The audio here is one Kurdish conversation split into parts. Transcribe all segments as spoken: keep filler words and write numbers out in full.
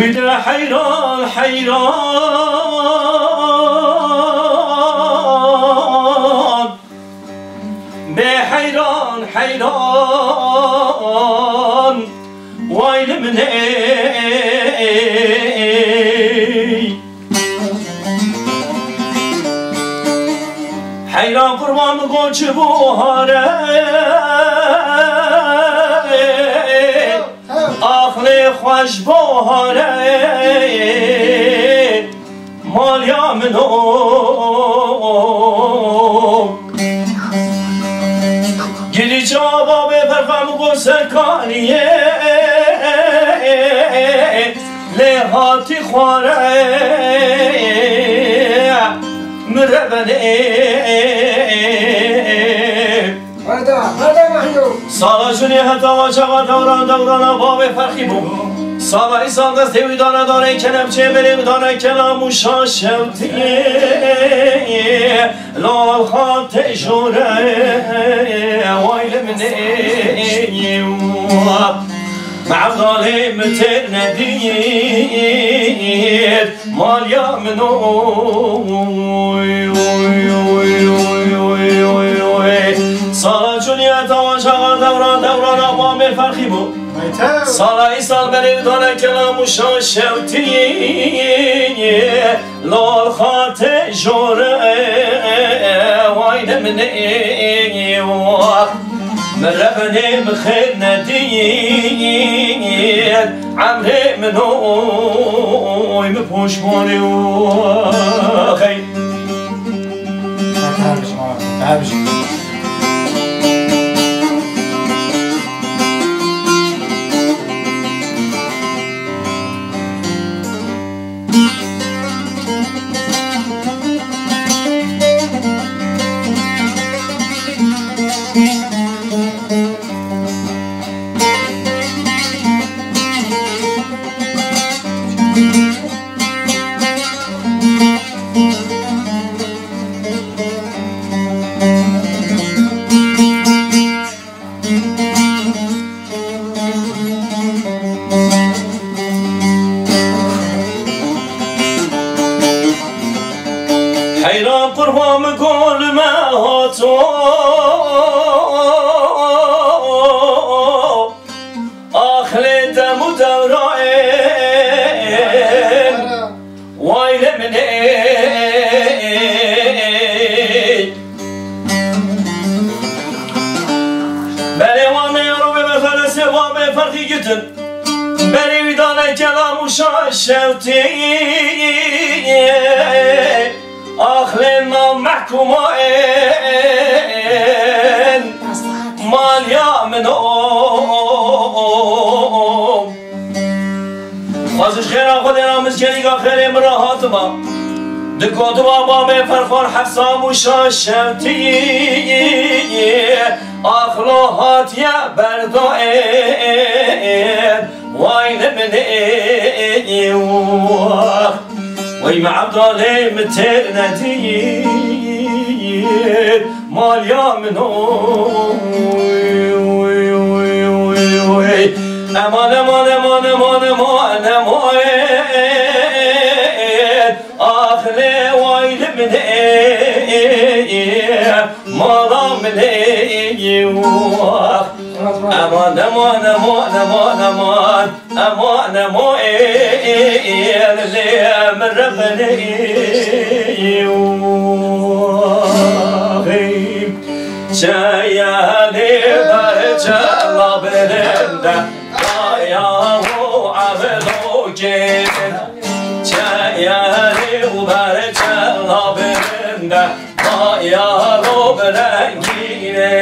Bide heyran, heyran. Bê heyran, heyran. Way li min ey. Heyran qurban min got çi bû hare. Ax lê xweş bû hare. Maliya min o. Girî çava bê ferqa min got serkaniyê. Lê hatî xware min rebenê. Sala junê heta wa çaxa dewran dewrana bavê ferqî bû. Sala îsal destê wî dane danê kenepçê, berê wî dane kelam û şaş şewtiyê. Lal xatê jore, way li min ê. Evdalê min têr nedît, maliya min oy, oy, oy. Sala cuniyeta wan çaxa dewran dewrana bamê ferqî bû. Sala îsal berê dane kelam û şaş şewtiyê. Lal xatê jore, way li min ê, wax. Min rebenê min xêr nedît, emrê min oy, min poşmanê oy. Her bijî, her bijî. Heyran qurban min gol me hato. Axlê dem û dewrayên. Way li min ê. Belê wan neyaro bê meselesê wan bê ferqî gitin. Berê wî dane kelam û şaş şewtî. Axlên nav mehkûma ên. Maliya min o. Xwezî ji xêra Xwedê ra min ji gelîka xêrê min ra hatima. Di kotima bamê Ferxan Hefsa Mûşa Şevtî. Axlo hatiye berdaên. Way li min ê, wah. Wey me Evdalê min têr nedît. Maliya min oy, oy, oy, oy, oy. Eman, eman, eman, eman, eman, eman. Ax lê way li min ê, mala min ê, wah. Eman, eman, eman, eman, eman. Eman, eman, ê, ê, ê, lê min Rebbe neyê, wah. Çeyelê berçela bilinde, daya û evlokê. Çeyelê û berçela bilinde, daya û bi rengînê.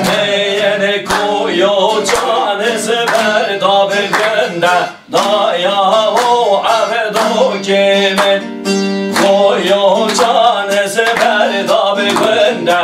Meyene koyo canı sever da bir günde. Daya o evdokê min, koyo canı sever da bir günde.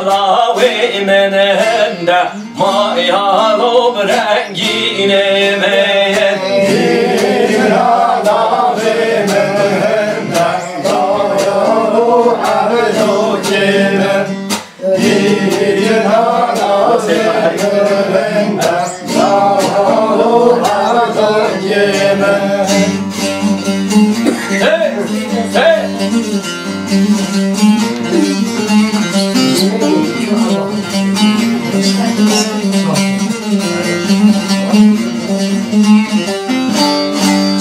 Lawê min hinde, mayalo bi rengînê min. Dîna lawê min hinde, mayalo erdokê min. Dîna lawê min hinde, mayalo erdokê min. Hey! Hey!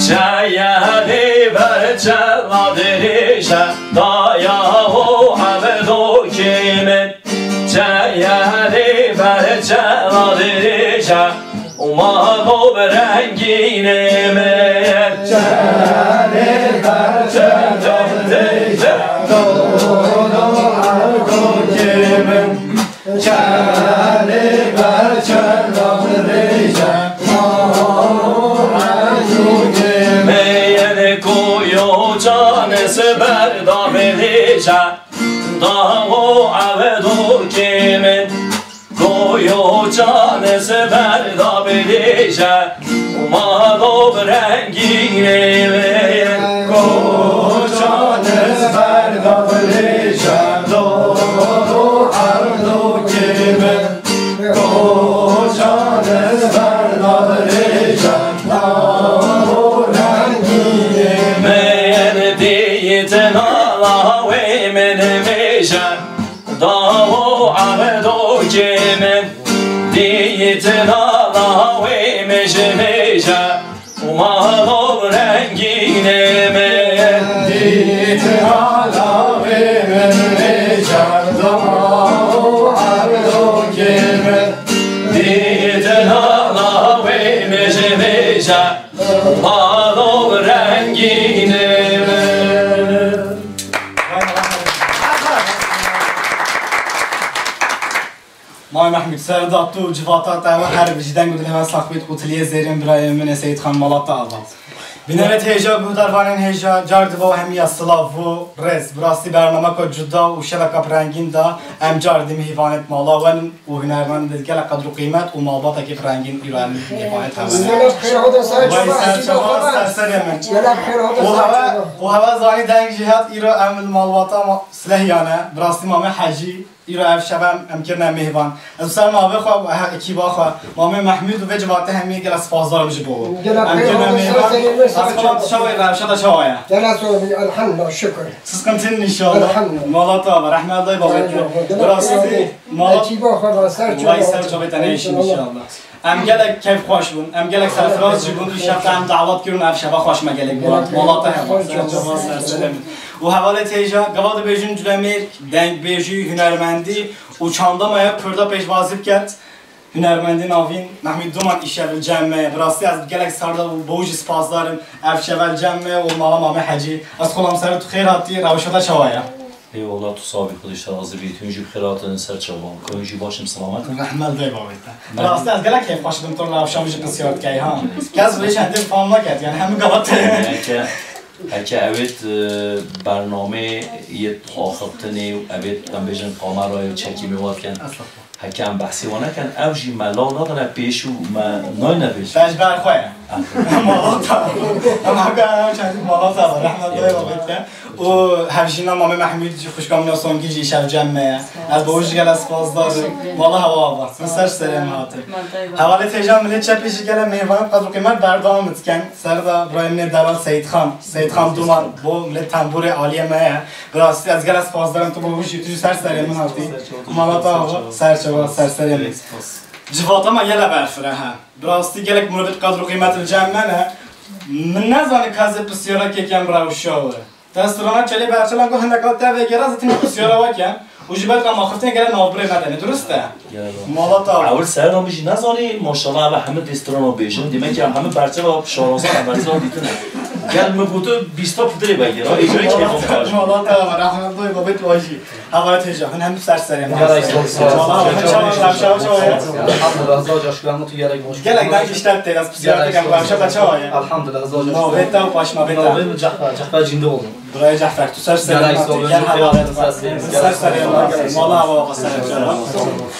Çeyerê berçela dirêj e, daya û evdokê min. Çeyerê berçela dirêj e, û malo bi rengînê min. Çerê berçe derdê, doro erdokê min. Çerê berçe derdê, doro erdokê min. Meyên koyo çanes berda bilêje, dao evdokê min. Koyo çanes berda bilêje, û malo bi rengînê wê. Koyo çanes berda bilêje, doro erdokê min. Koyo çanes berda bilêje, dao rengînê min. Meyên dîtina lawê min mêje, dao evdokê min. Dîtina lawê min ji mêje, û malo rengînê min. Dîtina lawê min mêje, dao evdokê min. Dîtina lawê min ji mêje, û malo rengînê min. May Mehmûd, serda tu û civata te ve her bijî deng û dilê me sax bît û tiliyê zêrên birayê min ê Seyîd Xan mala te ava. Bînerêt hêja, guhdarvanên hêja, car diba û hemiya silav û rêz. Bi rastî bernameka cuda û şeveka bi rengîn da em car dî mihîvanêt mala we nin û hunermend gelek qedr û qîmet û malbatekê bi rengîn îro em mihîvanêt hev ne. Gelek xêr hate ser çava, ser serê min. Gelek xêr hate ser çava. Û heve zanî deng jî hat îro em li malbata Silehiyane, bi rastî Mame Hecî. Îro ev şev em, em kirine mêvan. Ez bi ser navê xwe, he, ekîba xwe, Mamê Mehmûd û vê civatê hemî gelek spasdar im ji bo we. Gelek xêr hate ser serê min. Em kirine mêvan. Ez xwe tu çawa yî, rewşa te çawa ye? Gelek sor, elhamdulillah, şükür. Siz qintin inşallah. Elhamdulillah. Mala te ava, rehmet dayê babê te. Gelek xêr hate. Bi rastî mala, ekîba xwe va ser çava. Vay ser çavê te neyşin inşallah. Em gelek keyfxweş bûn, em gelek serfiraz jî bûn, îşev te em dawet kirin, ev şeva xweş me gelek bû. Mala te heva, ser çava, ser serê min. Û hevalê têja, gava dibêjin culemêrg, dengbêjî, hunermendî û çanda me ya Kurda pêşwazî biket. Hunermendî navîn, Mehmûd Duman îşev li cem me ye. Bi rastî ez gelek sar da bû, bo jî spasdar im. Ev şeva li cem me û mala Mamê Hecî. Ez xulam ser tu xêr hatî, rewşa te çawa ye? Eyvallah, tu sabî, Xwedê ji te razî bî. Hûn jî bi xêr hatin ser çavan. Hûn jî baş in, selamet in. Rehmet dê bavê te. Rastî ez gelek keyfxweş dikim, tu rewşa min jî pisyar dikey, ha. Kes vê çendê fam neket, yani hemû gava te. Heke, heke evêt, e, bernamê yê axiftinê û evêt, em bêjin kamerayê û çekîmê wa dikin. Estağfurullah. Heke em behsê wan nekin, ew jî me law nadine pêş û me nayne pêş. Te ji ber xwe ye. Mala te. Em heke em çend mala te, rehmet dayê babê te. Û hevjîna Mamê Mehmûd jî, xwişka min ya Songî jî îşev cem me ye. Ez bi wan jî gelek spasdar im. Mala hewa ava. Min ser serê min hatin. Hevalê têja milê çepê jî gelek mêvan qedr û qîmet berdewam dikin. Serda birayê min ê delal Seyîd Xan. Seyîd Xan Duman bo milê tembûrê aliyê me ye. Bi rastî ez gelek spasdar im, tu bo jî, tu jî ser serê min hatî. Mala te ava, ser çava, ser serê min. Civata me gelek berfireh e. Bi rastî gelek mirovêt qedr û qîmet li cem me ne. Min nezanî ka ez ê pisyara kêkem rewşa we. Te strana çelê berçelan got, hindeka te vêgera, ez ê tenê pisyara we kem. Û ji ber ka ma xiftinê gelek navbirê me tenê, durust e? Mala te ava. Ewil serra min jî nezanî, maşallah, eve hemî dê strana bêjin. Demek ki hemî berçela şarazan, berçela dîtine. Gel min gotu bîsta pitirê vegera, ê, ê, ê, ê, Mala te ava, rehmet doy babet wajî. Hava têja, hin hem ser serê me. Gel, ay, sağ ol, sağ ol. Mala ava, çawa, çawa, çawa, çawa. Elhamdülillah, Hızır Hoca, şükür, mutlu, gerek, hoş. Gerek, ben işte, biraz psikiyatrîk, em başa, çawa ya. Elhamdülillah, Hızır Hoca. Mabet te û paş, mabet te. Mabet mi, Cahfer, Cahfer cinde oldu. Buraya Cahfer, tu ser serê me, gel, hava te ser. Ser serê me, gel. Mala ava, ava, ser serê me.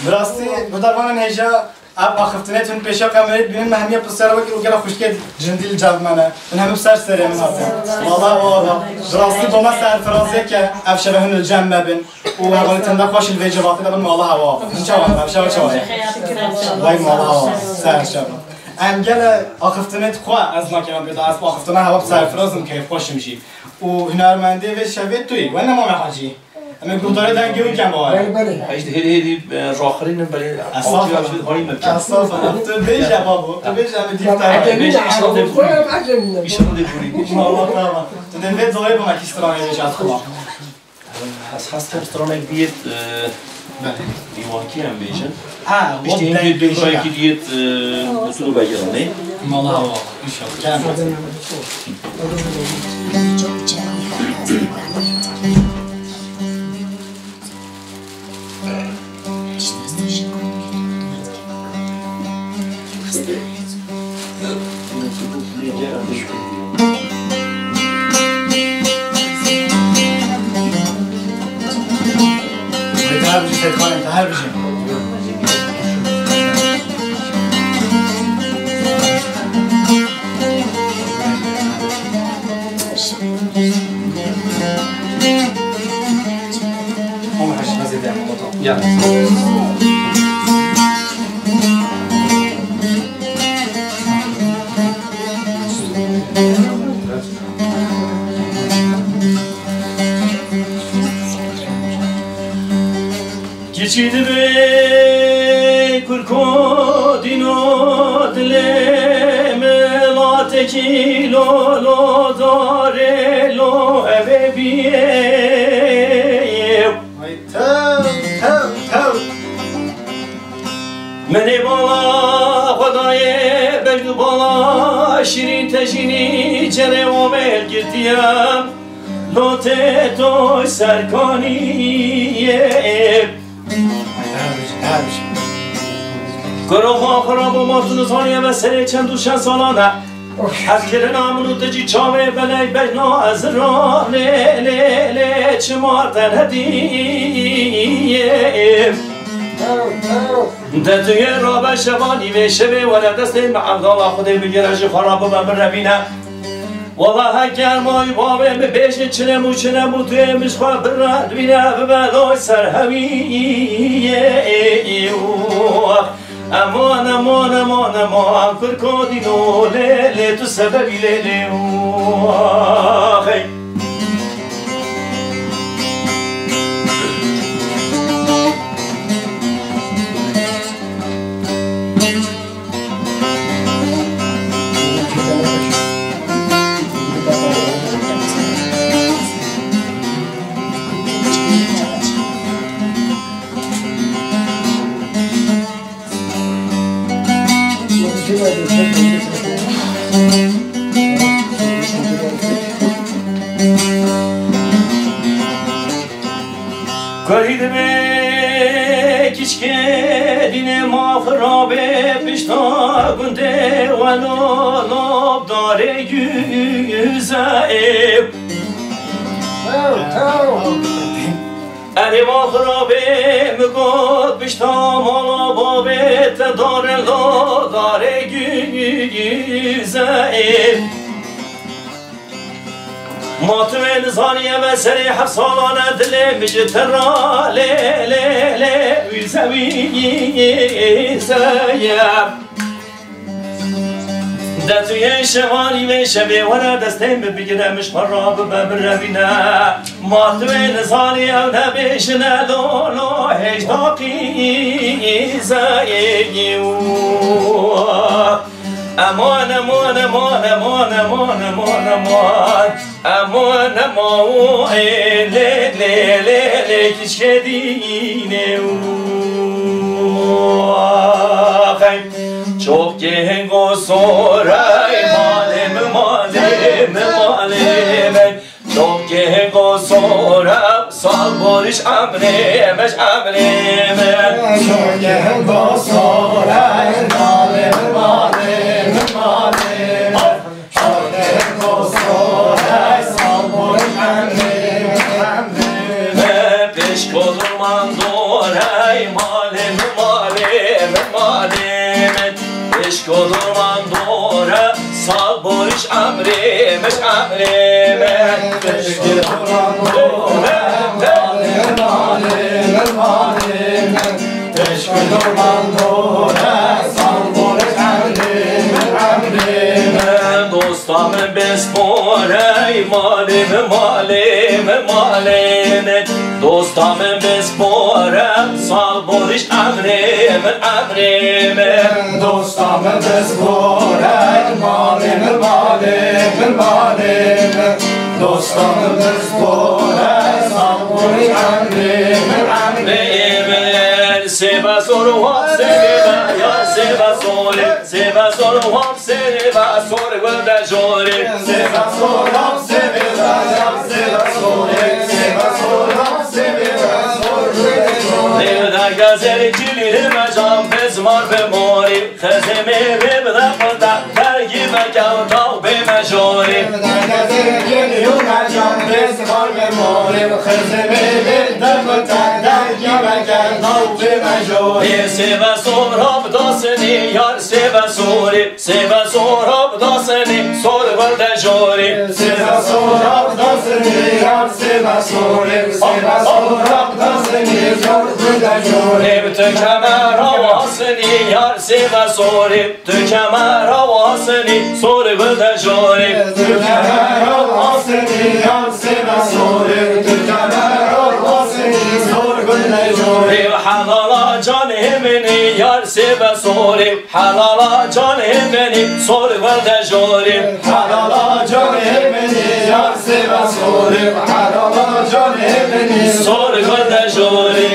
Bi rastî, bi dermanan hêja, Ev axiftinê tun pêşiya kamerê dibînin, me hemiya pirsiyara wekî û gela xwişkê cindî li cav me ne. Hûn hemî bi ser serê min hatin. Wala wala. Bi rastî doma serfiraziyek e ev şeve hûn li cem me bin. Û hevalî tende xweş li vê civatê de bin, wala hewa. Hûn çawa ne? Ev şeva çawa ye? Vay wala hewa. Ser şeva. Em gele axiftinê xwe ez nakim pê de, ez axiftina hewa bi serfiraz im, keyfxweş im jî. Û hunermendê vê şevê tu yî. We ne Mame Hacî? Em ê guhdarê dengê wî kem bawar. Belê, belê. Hej hêdî hêdî, e, raxirînin belê. Estağfurullah. Estağfurullah. Tu bêje babo, tu bêje em ê dîf te. Bêje, inşallah dê borî. İnşallah dê borî. Allah tamam. Tu dê vê dorê bana kî stranê bêje, ez xwela. Ez hestim stranek biyet, e, Belê. Dîwankî em bêjin. Ha, piştî hindî dûrayekî diyet, e, usulü vegeranê. Mala hava, inşallah. Kerem. Her bijî Fetxanê te, her bijî. Ama her şey hazır değil, ama tamam. Ya. Keçî divê kurko dîno dilê milatekî lo, lo darê lo evê biyê. Ay, tew, tew, tew. Menê bala xwedayê, belgû bala şîrîn tejînî cerê wamêl girtiye. Lotê to serkaniyê. Koro ma xirabo ma tu nizaniye ve serê çend û çend salan e. Ez kirina min û tu jî çavê belek bejna ez ra lê, lê, lê, çima te nedîye. De tu yê rabe şevanî vê şevê were destê me evdala Xwedê bigire ji xwe re bibe min revîne. Wala heker may bavê min bêjin çinem û çinem û tu yê min ji xwe bire dibîne bibe loy ser hewî. Eman, eman, eman, eman, kurko dîno lê, lê tu sebebî lê, lê, hey. Kurî dibê kîçkê dînê ma xirabê pişta gundê welo lobdarê güze ê. Erê ma xirabê mi got pişta mala babê te dare lo darê güze ê. Ma tu wê nizaniye ve serê heft salane dilê min ji te ra lê, lê, lê, wîze, wîze ye. De tu yê şevanî vê şevê were destê min bigire, min ji xwe ra bibe birevîne. Ma tu wê nizanî ew nebêjine lo, lo, hêj daqîze ye. Eman, eman, eman. Eman, eman, eman, ê lê, lê, lê, lê, kîçkê dînê û axey. Çok kêheng o soray, malê min, malê min, Emrê min, emrê min. Şoke dostore, malê min, malê min, malê min. Şoke dostore, sağ ol, emrê min, emrê min. Pişko durman dore, malê min, malê min, malê min. Pişko durman dore, sal boriş emrê min, emrê min. Pişko durman dore, malê min, malê min, malê min. Pişko durman dore, sal boriş emrê min, emrê min. Dosta min bispore, malê min, malê min, malê min. Dosta min bispore, sal boriş emrê min, emrê min. Dosta min bispore, malê min, malê min, malê min. Dosta min bispore, sal boriş emrê min, emrê min. Sêve sor û hap sêve ya, sêve sorê, sêve sor û hap sêve sor gul de jorê. Sêve sor hap sêve ya, sêve sorê, sêve sor hap sêve sor gul de jorê. Lê de gezer cilî lê me can bezmar be morê. Xizimê vê bide xwe te dergî veke û taw bê me jorê. Ê sêve sor hap dasinî yar sêve sorê. Sêve sor hap dasinî sor gul de jorê. Sêve sor hap dasinî yar sêve sorê. Sêve sor hap dasinî sor gul de jorê. Ê bi tu kemera wasinî yar sêve sorê. Tu kemera wasinî, sor gul de jorê. Tu kemera wasinî, yar sêve sorê. Tu kemera wasinî, sor gul de jorê. Helala canê min î, yar sêve sorê. Helala canê min î, sor gul de jorê. Helala canê min î, yar sêve sorê. Helala canê min î, sor gul de jorê.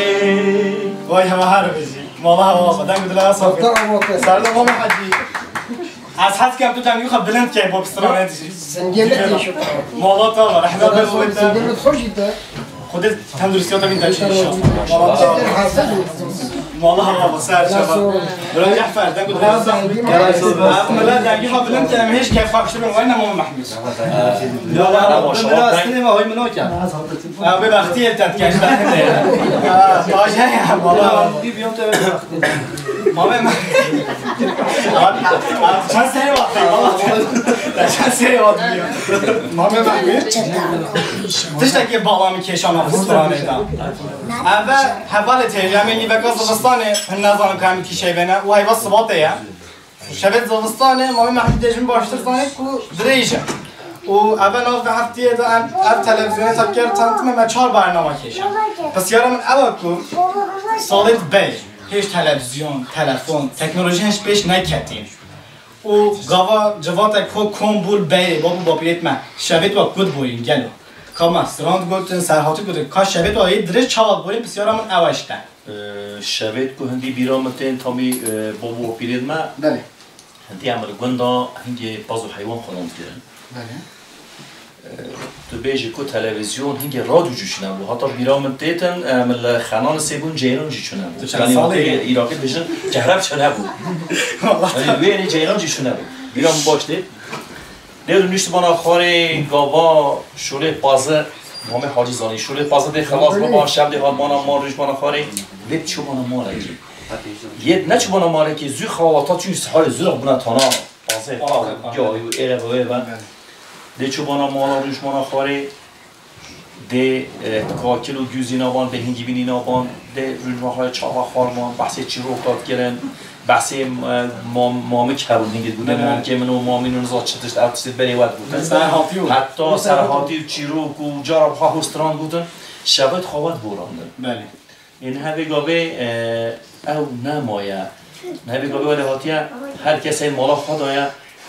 Vay hema her bizî. Mala hava, deng dila safî. Serdar Mame Hacî. Ez hez kem tu dengê xwe bilind key bo bi stranê dijî. Singê min tê şo. Mala te ve, rehmet be bo te. Singê min xweş jî te. Xwedê tenduristiya te bîn te çi inşallah. Mala te ve. Mala hava, ser çava. Bira Cehfer, deng dila safî. Mala dengê xwe bilind key, em hêj keyfxweş dibin, wayne Mame Mehmûd. Mala hava, deng dila safî. Ew bê bextiyê te dike, ji derdê te ye. Ha, baş e ya, valla. Bî biyom te bê bextiyê. Mame me-, Abi, abi, çend serê vat, valla. Çend serê vat biliyor. Mame me-, Tiştekî bala min kêşana stranê de. Eve hevalê tê, em ê nîveka zivistanê, hin nezanin ka em kî şeyvê ne, û heyva sibatê ye. Şevê zivistanê, Mamê Mehmûdê ji min baştir zanî ku dirêj e. Û eve nav vê heftiyê de em ev televîzyonê tepkêr tanitime me çar bernama kêşe. Pisyara min ew e ku salê di bey, hêj televîzyon, telefon, teknolojî hêj pêş neketîn. Û gava civatek ku kom bû li beyrê, bab û bapîrêt me, şevêt wa ku diborîn gelo. Ka me stran digotin, serhatî digotin, ka şevêt wa yê dirêj çawa diborîn, pisyara min ew e ji te. Ee, şevêt ku hindî bîra min tên tamî, e, bab û apîrên me, Belê. Hindî em li gunda hingê paz û heywan xwe nan dikirin. Belê. Ee, tu bêjî ku televîzyon hingê radyo jî çune bû. Hata bîra min têtin, em li xenan sê bûn ceyran jî çune bû. Tu çend Yanî salî wextê yî? Îraqî dibêjin kehreb çune bû. Wala. Yanî wê ceyran jî çune bû. Bîra min baş tê. Dêr nişt bana xwarê gava şûlê pazı, Mamê Hacî zanî. Şûlê pazı dê xelas baba, şev dê hat bana mal, rûj bana xwarê. Lê çû bana mal e. Yê ne çû bana mal e ki zû xawata çû sihayê zû buna tana. Pazê, Aa, pazê, aa. Yo, yo, êre ve, êre ve. Dê çû bana mala, rûj bana xwarê. Dê, e, kakil û gûzî naban, dê hingî bînî naban, dê rûnvaxê çava xwarman, behsê çîrok hat kirin, behsê, e, mam-, mamik hebûn, hingî dibûn, Evet. Mamikê min û mamîn û niza çi tişt, ev tiştê berê we dibûtin. Serhatî û Heta serhatî û çîrok û cara biha hostran dibûtin, şevêt xawet borandin. Belê. Ê niha vê gavê, e, ew nemaye. Niha vê gavê wele hatiye, her kes ê mala xwe daye,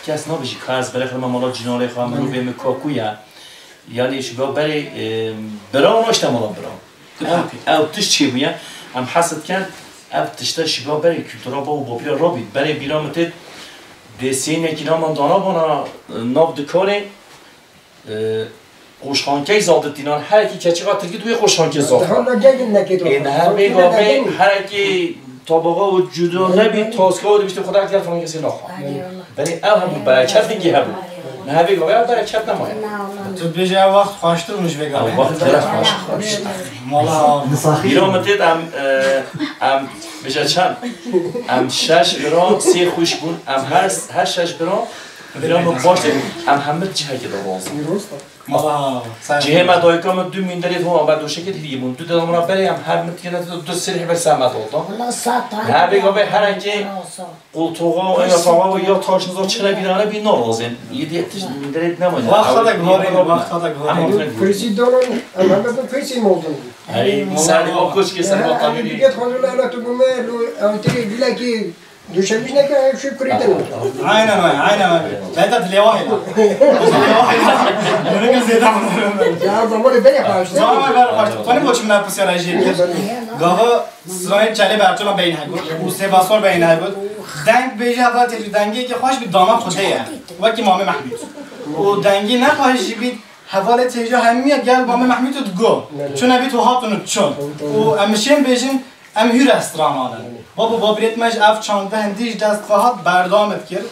kes nabêjî ka ez berexime mala cînarê xwe, mirovê min kaku ye. Yanî ji bo berê, e, bira naşte mala bira. Ew, ew tişt çêbûye, em hes dikin, ev tişte ji bo berê kultura bab û bapîra rabît. Berê bîra min tê, dê sênekî naman dana bana, e, nav dikarê, e, Qoşxankey zaditînan, herekî keçika tirkî tu wê qoşxankê zad. Hala gelin nekê Ê, ne her bê gavê, herekî tabaxa û cuda nebî, taska û dibiştê xwe der diğer falan kesê naxwe. Belê ev hebû, bereket hingî hebû. Ne hebê gavê ev bereket nemaye. Tu dibêjî ev wext xweştir bû ji vê gavê. Ev wext gelek xweş. Wala. Bîra min têt em, e, em bêje çend? Em şeş bira, sê xwişk bûn. Em her, her şeş bira, bîra min baş têt, em hemî cihekê de razî. Cihê me dayika min du minderê hova me doşekê hiriye bûn. Du deda min berê em her min têne du sirî ber ser me dota. Her vê gavê herekê qoltuğa, yatağa û ya taşniza çine bîrane bî narazên. Yê diye tişt minderê nemaye. Wexta da guharê, wexta da guharê. Kursî donan, em hebe bi kursî moldun. Hey, serê o koçkê ser ma tabîrî. Git xwazû lehna tu bûme, lo ew tê gilekî Duşemiş neke, ev şu kurî din. Aynen öyle, aynen öyle. Ben de dilê wahî la. Dilê wahî la. Bunu zêde anlıyorum ben. Ya zamanı ben yaparım. Zaman ver başta. Tanı bu çimler pusyara jî. Gava stranê çelê berçola beyin hego. U sê basor beyin hego. Deng bêjî hava têjî dengê ki xweş bi damat xwe de ye. Wekî Mamê Mehmûd. Û dengî ne xweş jî bî hevalê têja hemiye gel Mamê Mehmûd û digo. Çune bî tu hatun û çun. Û em şên bêjin Em hûr e stranan in. Bab û babirêt me ji ev çandehindî ji dest ve hat berdam dikir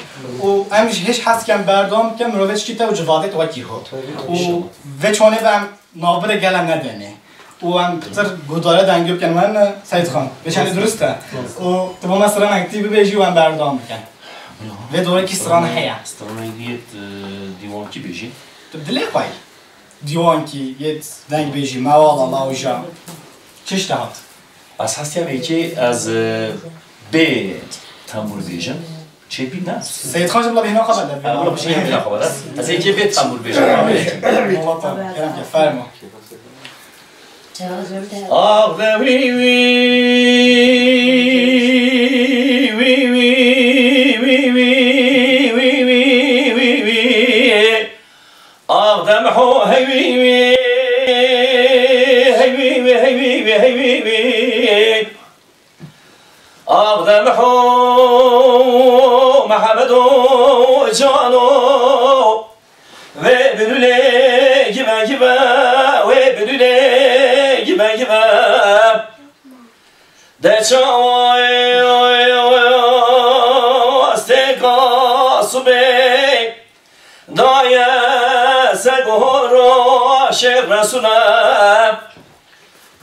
û em ji hêj hez ken berdam bikin, mirovê çikî te û civadê te wekî hot. Û vê çonê ve em navbirê gele nedenê. Û em pitir guhdare dengê bikin, wen Seyîd Xan. Vê çendê durist e. Û tu bo me stranek tî bibêjî û em berdam bikin. Vê dorekî stran heye. Stranekî yê, e, dîwankî bêjî. Tu dilê xwe yî. Dîwankî yê dengbêjî, mewala lawja. Çi ji te hat? Ez hestiyam êkê ez, e, bê tembûr bêjim. Çêbî ne? Seyîd Xan jî bila bêhna xwe bede. Ha, bila bêhna xwe bede. Ez êkê bê tembûr bêjim. Wala tamam. Kerem ke, fermo. Ax de wî wî, wî wî, wî wî, wî wî, wî wî, wî wî. Ax de Miho hey wî wî, hey wî wî, hey wî wî, hey wî wî. Ax de Miho, Mehmedo cano, wê binûlê give give, wê binûlê give give. De çawa stêka subê, daye ser guhoro Şêx Resûle.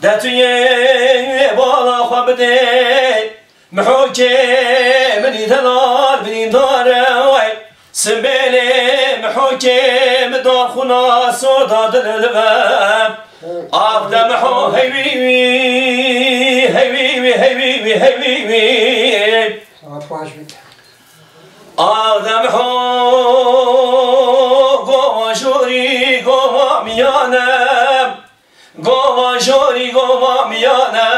De tu yê bala xwe bidê, Mihokê min î delal birîndar e, wey. Simbêlê Mihokê min dar xwina soda dil li ve. Av de Miho hey wî wî, hey wî wî, hey wî wî, hey wî wî. Saet xweş bî. Av de Miho gova jorî, gova miyane. Gova jorî, gova miyane.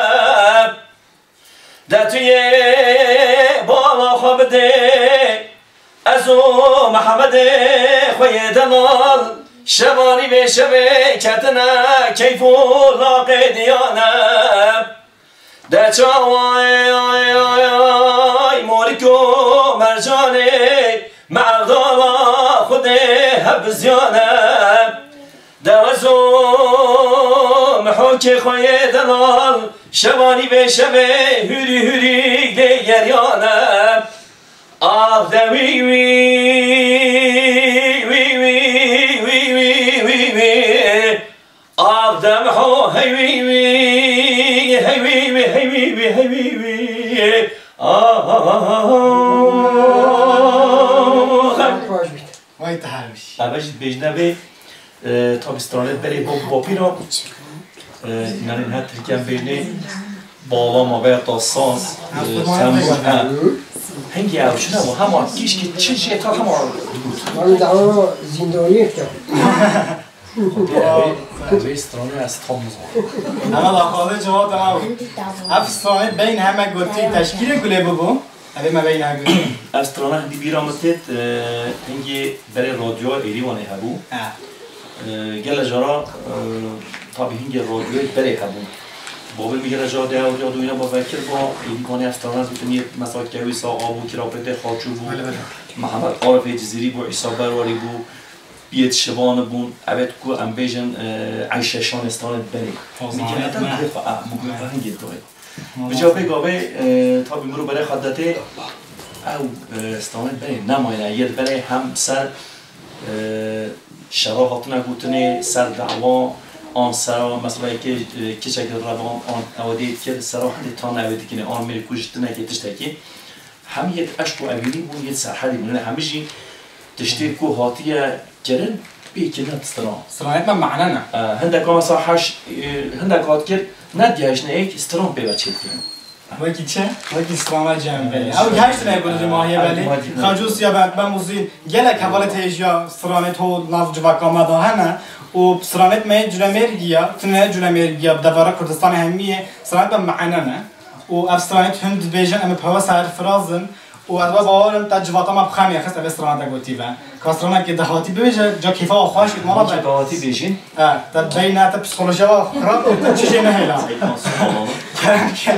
De tu yê bala xwe bidê, ez û Mehemedê xwe yê delal, şevanî vê şevê ketine keyf û laqê diyane. De çawa ey, ay, ay, ay, morik û mercanê, me erdala Xwedê hev bi ziyane. De ez û Mihokê xwe yê delal, şevanî vê şevê hûrî hûrî dê geriyane. Ax de wî wî, wî wî, wî wî, wî wî. Ax de Miho hey wî wî, hey wî wî, hey wî wî, hey wî wî. Ax. Vay te her bî. Eve jî dibêjine vê, e, tabî stranê berê bo bapîra, e, înanên her tirken bêjnê bala ma veya ta saz, e, tembûr, he. Hingî ew çi ne bû? Hema kîşkî çi jê ta hema digot. Wan dawa zîndanî kir. Vê stranê ez tam nizanim. Hema da xwazê cevap da ew. Ev stranê beyn heme gotî teşkîlê gulê bibû. Evê me beyna gul. Ev strana hindî bîra min têt, e, hingê berê radyoya Êrîwanê hebû. Ha. E, gele cara, e, tabî hingê radyoyê berê hebû. Bavê min gele cara deya radyo dûyna ba vekir ba, Êrîwanê ev strana gotin yê mesela Kewîsa bû, Kirapêtê Xaçû bû, Bele, bele. Mihemed Arifê Cizîrî bû, Îsa Berwarî bû. Piyê şivan bûn, evet ku em bêjin, e, eyşeşanê stranê berê. Hozaniyet Mîkîneta me. Mugê xwe, a, mugê xwe hingê dayê. Bi cevabê gavê, e, tabî mirov berê xwe detê, ew, e, stranê berê nemayne. Yê berê hem ser, e, şera hatine gotinê, ser dawa, an sera, mesela yekê, e, kiçek revan, an ew dê kir, sera hindê tane ew dikine, an mêrê ku ji tinekê tiştekî. Hem yek eşq û evînî bûn, yek serhedî bûn. Yanî hemî jî tiştê ku hatiye kirin, pê kirine stran. Stranê me mane ne. E, hindek mesela heş, e, hindek hat kir, ne diyajne ek stran pê ve çêkirin. Wekî çi? Wekî strana cembelê. Ew her tine ku di mahiye belê. Xacûsiya be, be muzîn. Gelek hevalê têjiya stranê to nav civaka me de hene. Û stranê me culemêrgiya, tine culemêrgiya, devera Kurdistanê hemî ye. Stranê me mane ne. Û ev stranê hûn dibêjin, em ê pewe serfiraz in. Û ez we bawer im, te civata me bi xem ya xist, ev ê strana te gotî ve. Ka stranekê dahatî bibêje, ca kêfa we xweş bît, mala be. Dahatî bêjin. E, te beyna te psîkolojiya we xirab bû, te çi jê nehêla. Kerem ke.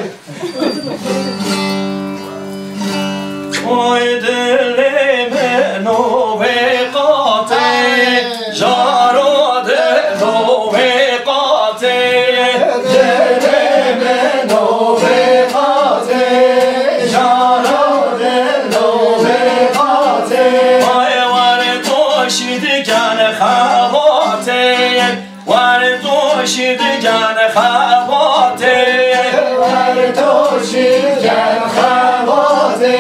Oy dilê min o vê qatê, jaro dilo vê qatê. Dilê min o vê qatê, jaro dilo vê qatê. Ay wer to şîdikan xebatê. Wer to şîdikan xebatê. Wer to şîdikan xebatê.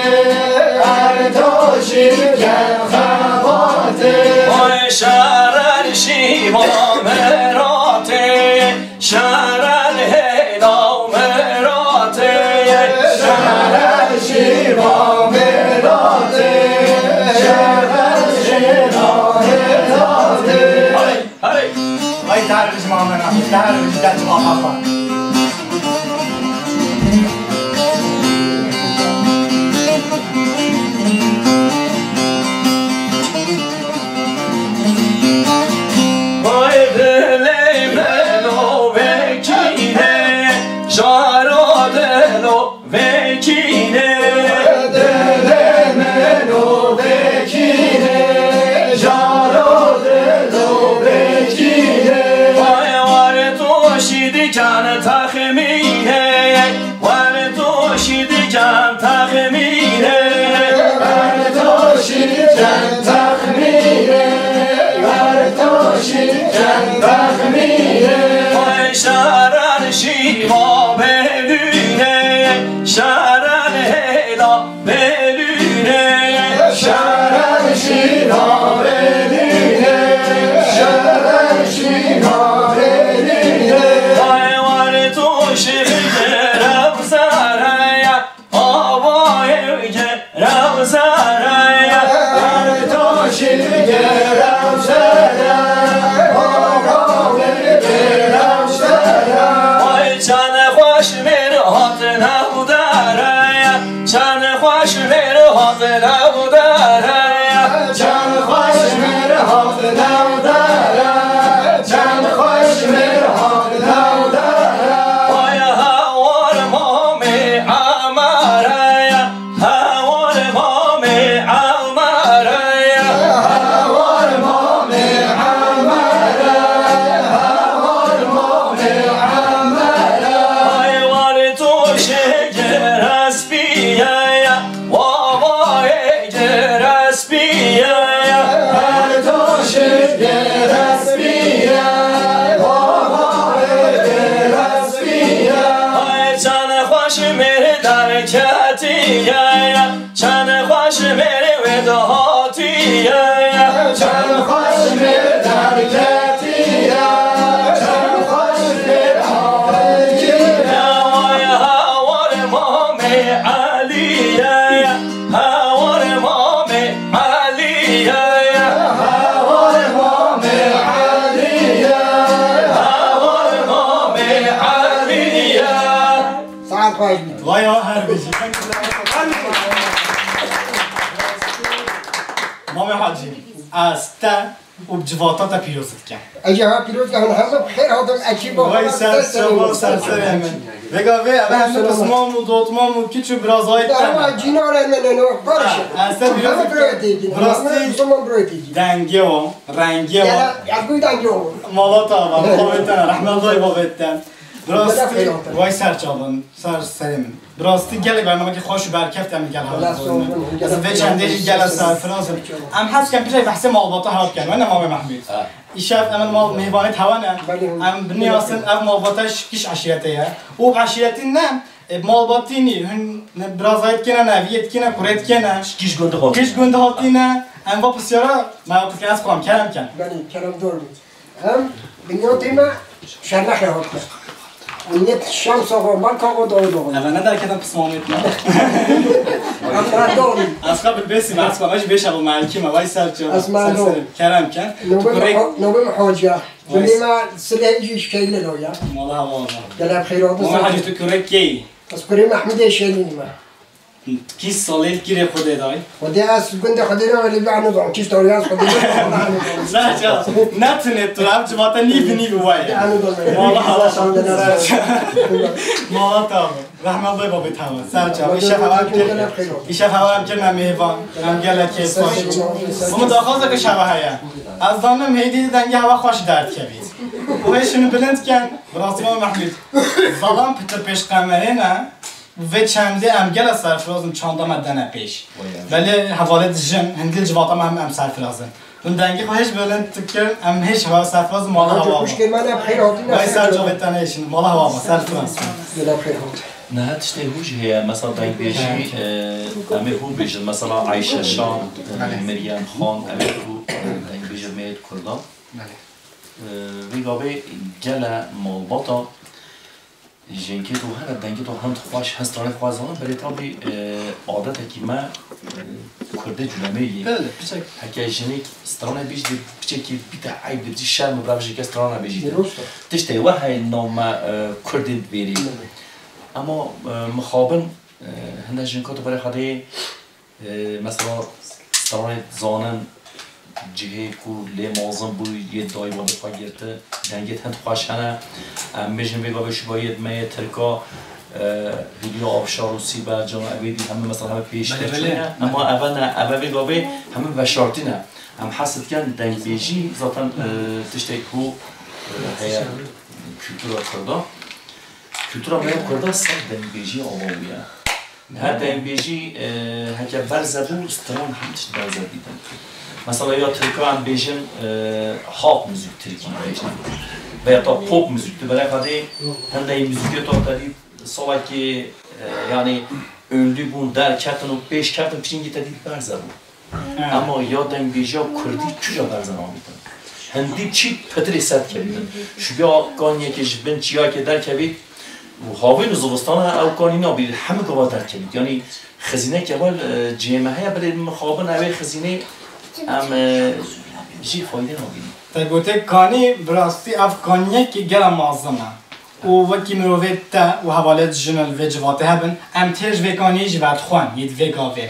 Wer to şîdikan xebatê. Oy şeren şîva miratê. Şeren hêla miratê. Şeren şîva miratê. Şeren şîva miratê. Hey! Hey! Ay, dar bijim amena, dar bijim, dar bijim amena. Ay, dilê min o vekîne, jaro dilo vekîne. Dilê min o vekîne, jaro dilo vekîne. Ay, war to şîdikan texmîne, war to şîdikan texmîne. War to şîdikan texmîne, war to şîdikan texmîne. Ay, şaran şîva belûne, şaran hêla belûne. Şaran şîva belûne, şaran şîva belûne. Ay, war to şîdikan rewzaraya, havayê gel. Rewşene, her to şîr rewşene, baba wê rewşene. Ay çend xweş mêr hat newdare, çend xweş mêr hat newdare. Çend xweş mêr hat newdare, çend xweş mêr hat newdare. Ay hawar mamê Emare. Hawar mamê Emare. Hawar mamê Emare. Hawar mamê Emare. Ay war to şêgere spiye, wavayê gere spiye. Her to şêgere spiye, wavayê gere spiye. Ay çend xweş mêr derketiye, çend xweş mêr wê dihatiye. Çend xweş mêr derketiye, çend xweş mêr hatiye. Ay hawar mamê Elî ye, hawar mamê Elî ye. Hawar mamê Elî ye, hawar mamê Elî ye. Saet xweş be. Vay ya, her bijî. Mamê Hacî, ez te û bi civata te pîroz dikim. Ez jî ha pîroz dikim, hemû bi xêr hatin, ekîba Vay xwe, ser ser çava, serê ser serê min. Vêga vê, ev hemû pismam û dotmam û kiç û birazayî te ne. Ewa cînarê min ne, no, kardeşim. Ha, ez te pîroz dikim. Hemû birayê te yî. Rastî. Hemû pismam birayê te yî. Dengê wan, rengê wan. Ya, ya, bu dengê wan. Mala te ava, bavê te ne, rehmet dayê bavê te. Bi rastî, vay ser çavan, ser serê min. Bi rastî gelek bernamekî xweş û berkeft em li gel hev dixwin. Ez vê çendê jî gelek serfiraz im. Em hez dikin pirê behsê malbata hev bikin, wene Mamê Mehmûd. Ha. Îşev em mal mêvanê hewa ne. Em biniyasin ev malbata ji kîş eşîretê ye. Û eşîretî ne, e, malbatî nî, hûn birazayî dikine, neviyê dikine, kurê dikine. Ji kîş gundî hatî. Kîş gundî hatî ne. Em va pisyara, me ya pisyara ez xwe em kerem ken. Belê, kerem dor bî. Em binyatê me Şernexê hatine. Em yê Şems axa, Mak axa, Dawid axa. Eve ne derketin pismamê te. Em merdom. Ez xwe bilbêsî me, ez xwe me jî bêşe bo me elkî me, vay ser çava. Ez merdom. Ser serê. Kerem ken. Tu Nobê kurê mi, nobê mi haciya. Vay. Bilê me silê jî şeylê lo ya. Mala hava hava. Gelek xeyr oldu. Mama Hacî, tu kurê kê yî? Ez kurê Mehmûdê Şelînî me. Kî salê li kîrê Xwedê dayî? Xwedê ez gundê Xwedê ne, wele bi anu don. Kî salê ez Xwedê ne, anu don. Ne ça, ne tinê tu, ev civata nîv nîv waye. Anu don. Wala hava. Mala tam. Rahmet Xwedê babê tam. Ser ça. Îşev hewa em kir. Îşev hewa em kir me mêvan. Em gelek kêf xweş. Hûn daxwaza ki şeva heye. Ez zanim hêdî dengê hewa xweş derdikevî. Û hê şunu bilind ken, bi rastî Mehmûd. Zalam pitir pêş qemerê ne. Vê çendê em gelek serfiraz in, çanda me dene pêş. Belê hevalê dijin, hindî li civata me hem em serfiraz in. Hûn dengê xwe hêj bilind dikin, em hêj hewa serfiraz in, mala hewa. Xwişkê me ne bi xêr hatin. Vay ser çavê te nêşin, mala hewa me, serfiraz. Gelek xêr hat. Niha tiştê hû jî heye, mesela dengbêjî, e, em ê hû bêjin, mesela Ayşe Şan, e, Meryem Xan, em ê hû, e, dengbêjê me yê Kurdan. E, vê gavê gele malbata Jinkê to hene, dengê to hind xweş, hind stranê xwe zanin, belê tabî, e, adetekî me, e, kurdê culemê yê. Belê, piçek. Heke jinik stranê bêjî dê piçekî bîte eyb, dê bêjî şerm, bira vê jinkê strana bêjî dê. Tiştê we heye nav me, e, kurdên vêrî. Belê. Ema, e, mixabin, e, hinde jinka tu berê xwe dê, Ee, mesela, stranê zanin, cihê ku lê mezin bû, yê dayî babê xwe girti, dengê hind xweş hene. Em bêjin vê gavê şubayê me yê Tirka, e, Hülya Avşar û Sîbel Can, evê dî hemû mesela hemû pêştir çûne. Ema eve ne, eve vê gavê hemû veşartî ne. Em hez dikin dengbêjî zaten, e, tiştek ku, e, heye kultura Kurda. Kultura me ya Kurda ser dengbêjî ava bûye. Her dengbêjî, e, heke berze bû, stran hem tişt berze dîtin. Mesela ya Tirka em bêjin, e, halk müzik Tirkî bêjin. Veya ta pop müzik. Tu berê xwe dê hindê muzîkê to te dî salekê, e, yanî ünlü bûn, derketin û pêş ketin, pişingî te dî berze bû. Ema ya dengbêjiya kurdî çuca berze namîtin. Hindî çî pitirê ser dikevîtin. Şubiya kaniyekê ji bin çiyakê derkevît û havîn û zivistana ew kanî nabî hemû gava derkevît. Yanî xizîneke vel, e, cihê me heye, belê mixabin ew ê xizînê em, e, jî fayde nabînin. Te gotê kanî, bi rastî ev kaniyekî gelek mezin e. Û wekî mirovê te û hevalê dijin li vê civatê hebin, em têr ji vê kaniyê jî vedixwin, yê di vê gavê.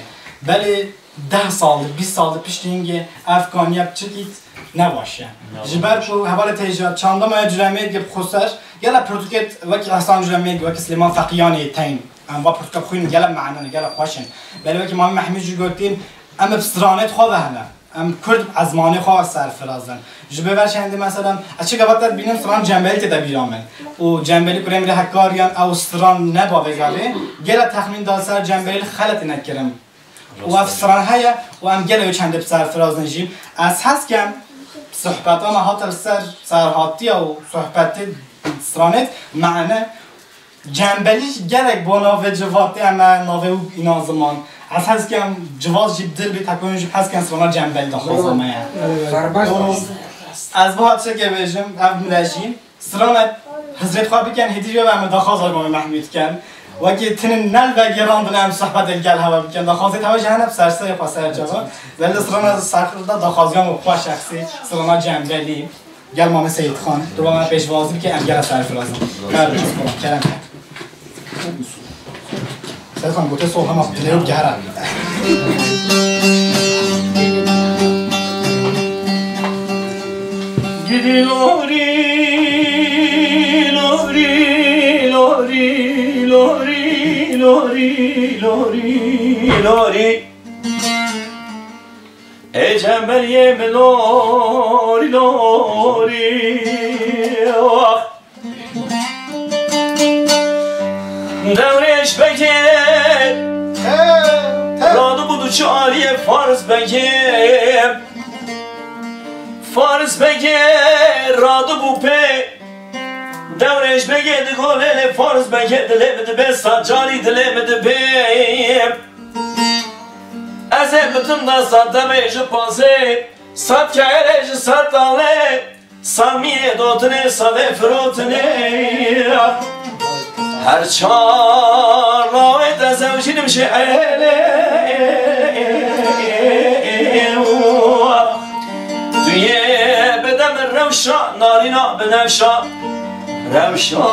Belê deh sal di, bîst sal di piştî hingê ev kaniya piçikî ne baş e. Ne baş. Ji ber ku hevalê te jî çanda me ya culemê dike bi xwe ser, gelek pirtûkê wekî Ehsan Culemê, wekî Silêman Feqiyanê tên. Em va pirtûka bixwînin, gelek mane ne, gelek xweş in. Belê wekî Mamê Mehmûd jî gotî, em bi stranê xwe ve hene. Em kurd bi ezmanê xwe serfiraz in. Ji bo ver çendê mesela, ez çi gava te dibînim, stran cembelî tê de bîra min. Û cembelî kurê min rê hekariyan ew stran ne bavê gavê. Gelek texmîn da ser cembelî xeletî nekirin. Û ev stran heye û em gelek wê çendê bi serfiraz in jî. Ez hez kem sohbeta me hate li ser serhatiya û sohbetê stranê mane Cembelî jî gelek bo navê civatê em e, navê û înan ziman. Ez hez dikim civat jî bi dil bî, tekoyên jî hez dikin strana cembelî daxwaza me ye. Serbest. Û ez biha tiştekê bêjim, ev min e jî. Strana hizrêt xwe bikin, hêdî jî em daxwaza Mamê Mehmûd dikin. Wekî tinin ne li vegêrandin em sohbetê li gel hewa bikin. Daxwazê hewa jî hene bi ser serê xwe ser çava. Belê strana serfirda daxwaziyan û xwe şexsî, strana cembelî. Gel Mame Seyîd Xan, tu bana pêşwazî bike, em gel serfiraz in. Xêr, kerem. Seyîd Xan, gote sol hema dilê û gehra. Lorî, lorî, lorî, lorî, lorî, lorî, lorî, lorî. Ê cembeliyê min lorî, lorî, ah. Dewrêş begê radibû diçû aliyê Faris begê. Faris begê radibû pê. Dewrêş begê digo lêlê Faris begê dilê min dibê, sed carî dilê min dibê. Ez ê bidim desta demê ji pazê, sed keerê ji ser talê, sed miyê dotinê, sedê firotinê. Her çar lawê te zewjînim ji êlê. Tu yê bide min rewşa narîna binewşa. Rewşa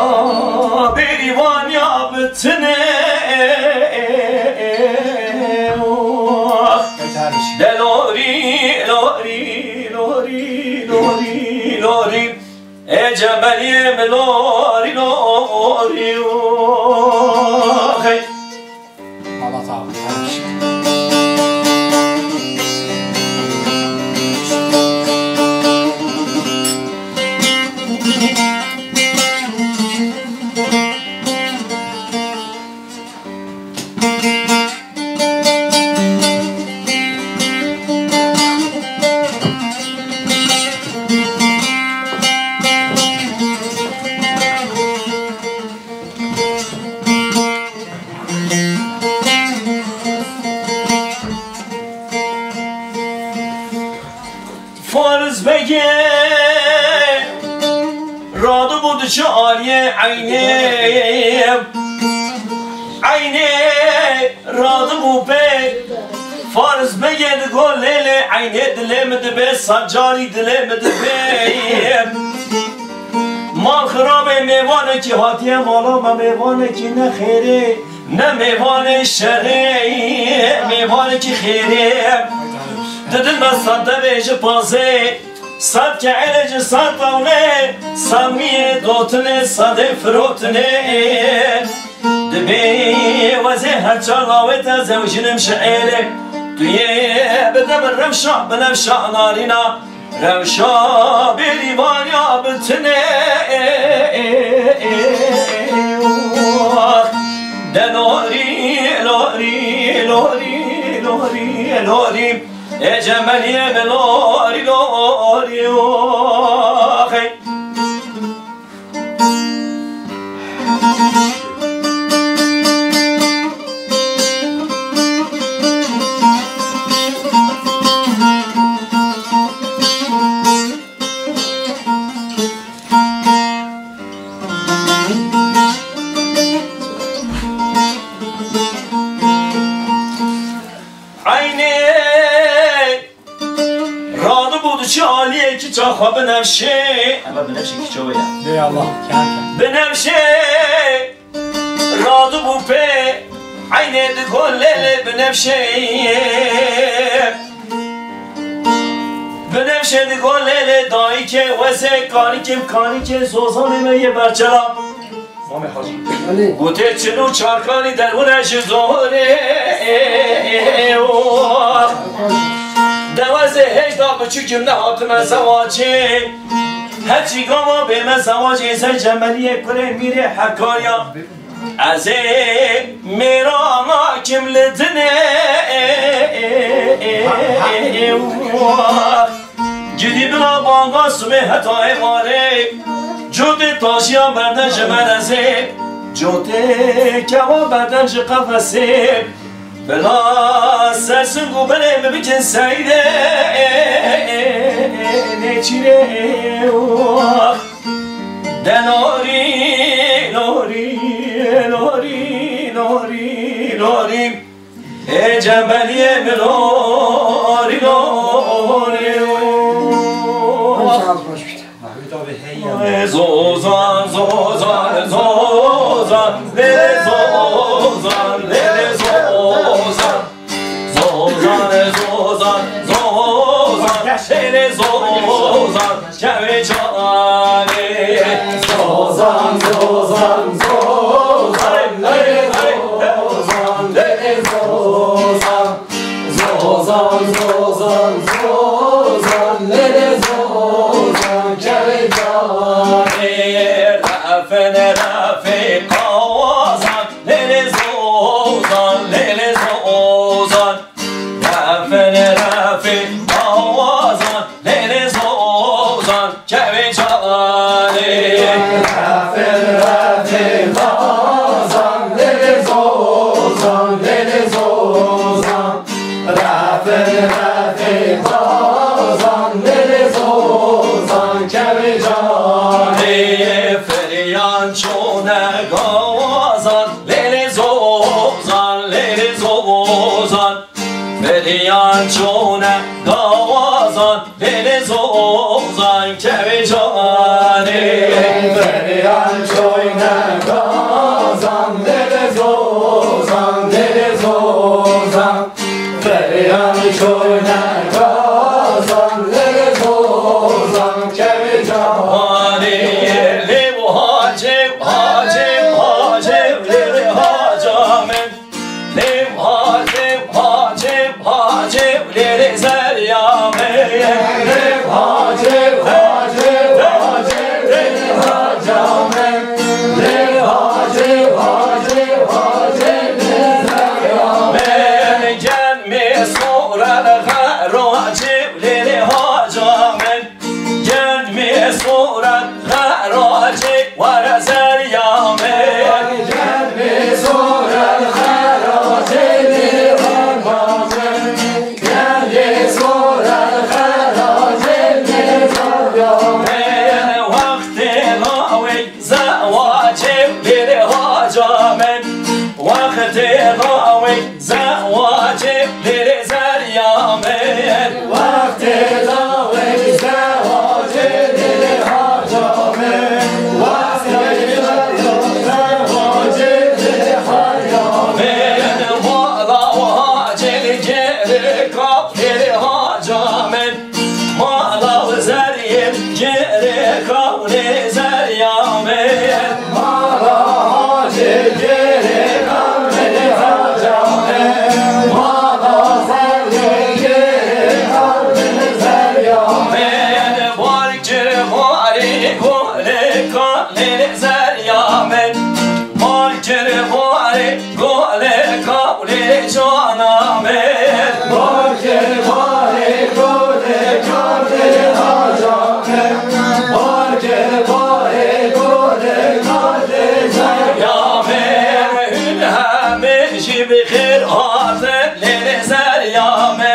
bêrîvaniya bi tinê. De lorî, lorî, lorî, lorî, lorî. Ê cembeliyê min lorî, lorî, hey. Mala sağ ol. Fariz Begê radibû diçû aliyê Eynê. Eynê radibû pê. Fariz Begê digo lêlê Eynê dilê min dibê, sed carî dilê min dibê. Mal xirabê mêvanekî hatiye mala me, mêvanekî ne xêrê. Ne mêvanê şerê, mêvanekî xêrê. Didin me sed devê ji pazê, sed keerê ji ser tawlê, sed miyê dotinê, sedê firotinê. Dibê wezê her çar lawê te zewjinim ji êlê. Tu yê bide min rewşa binewşa narîna. Rewşa bêrîvaniya bi tinê. De lorî, lorî, lorî, lorî, lorî. Ê cemeliyê min lorî, lorî, oh, hey. Eynê radibû diçû aliyê kiça xwe Binevşê. Eve Binevşê kiça we ye. Ey Allah, kâr kâr. Binevşê radibû pê, Eynê digo lêlê Binevşê. Binevşê digo lêlê dayikê, wezê karikê, karikê zozanê me yê berçela. Mamê Hacî. Belê. Gotê çil û çarkanî derûne ji zorê. De wezê hêjda biçûkim nehatime zewacê. Her çî gava bême zewacê, ez ê cemeliyê kurê mîrê Hekarya. Ez ê mêrana kim li dinê. Gidî bila banga sibê heta êvarê. Cotê tajiya berde ji merezê. Cotê kewa berde ji qefesê. Bila ser sing û belê min bikin seyrê. Nêçîrê wah. De lorî, lorî, lorî, lorî, lorî. Ê cemeliyê min lorî, lorî, lorî. Zozan, zozan, zozan, lê zozan, lê zozan. Zozan, zozan, zozan, lê zozan. Kevê canê. Zozan, zozan, zozan, lê zozan, lê zozan. Zozan, zozan, zozan, lê zozan, kevê canê. Refin, refê qawazan, lê zozan, lê zozan. Refin, refê qawazan, lê zozan, kevê canê. Refin, refê qawazan, lê zozan, lê zozan. Refin, refê qawazan, lê zozan, kevê canê. Firiyan çûne qawazan, lê zozan, lê zozan. Feriyan çûne gawazan, lê zozan kevê canê. Feriyan çûne gawazan, lê zozan, lê zozan. Feriyan çûne gawazan, lê zozan kevê canê. Lê bu hacê, hacê, hacê, lê haca min. Lêv hacê, hacê, hacê, lêlê zerya me. Lêv hacê, hacê, hacê, lêlê haca me. Lêv hacê, hacê, hacê, lêlê zerya me. Gel me sora le xeracê, lêlê haca me. Gel me sora xeracê, were zerya me. Gel me sora xeracê, lê haca me. Gel me sora xeracê, lê zerya me. Wextê lawê zewacê, lê haca me. Wextê lawê Zewacê lêlê zerya me. Wextê dawê zewacê lêlê haca me. Wextê zewacê lêlê haca me. Mala û hacê li gerê kaw lêlê haca me. Mala û zeriyê gerê kaw lêlê zerya me. Mala hacê gerê kaw lêlê haca me. Mala zeriyê gerê kaw lêlê zerya me. Bar kir barê golê kaw lêlê zerya me. Bar kir barê Golê kawlê cana me. Bar kir barê golê kawlê haca me. Bar kir barê golê kawlê zerya me. Hûn hemê jî bi xêr hatin lêlê zerya me.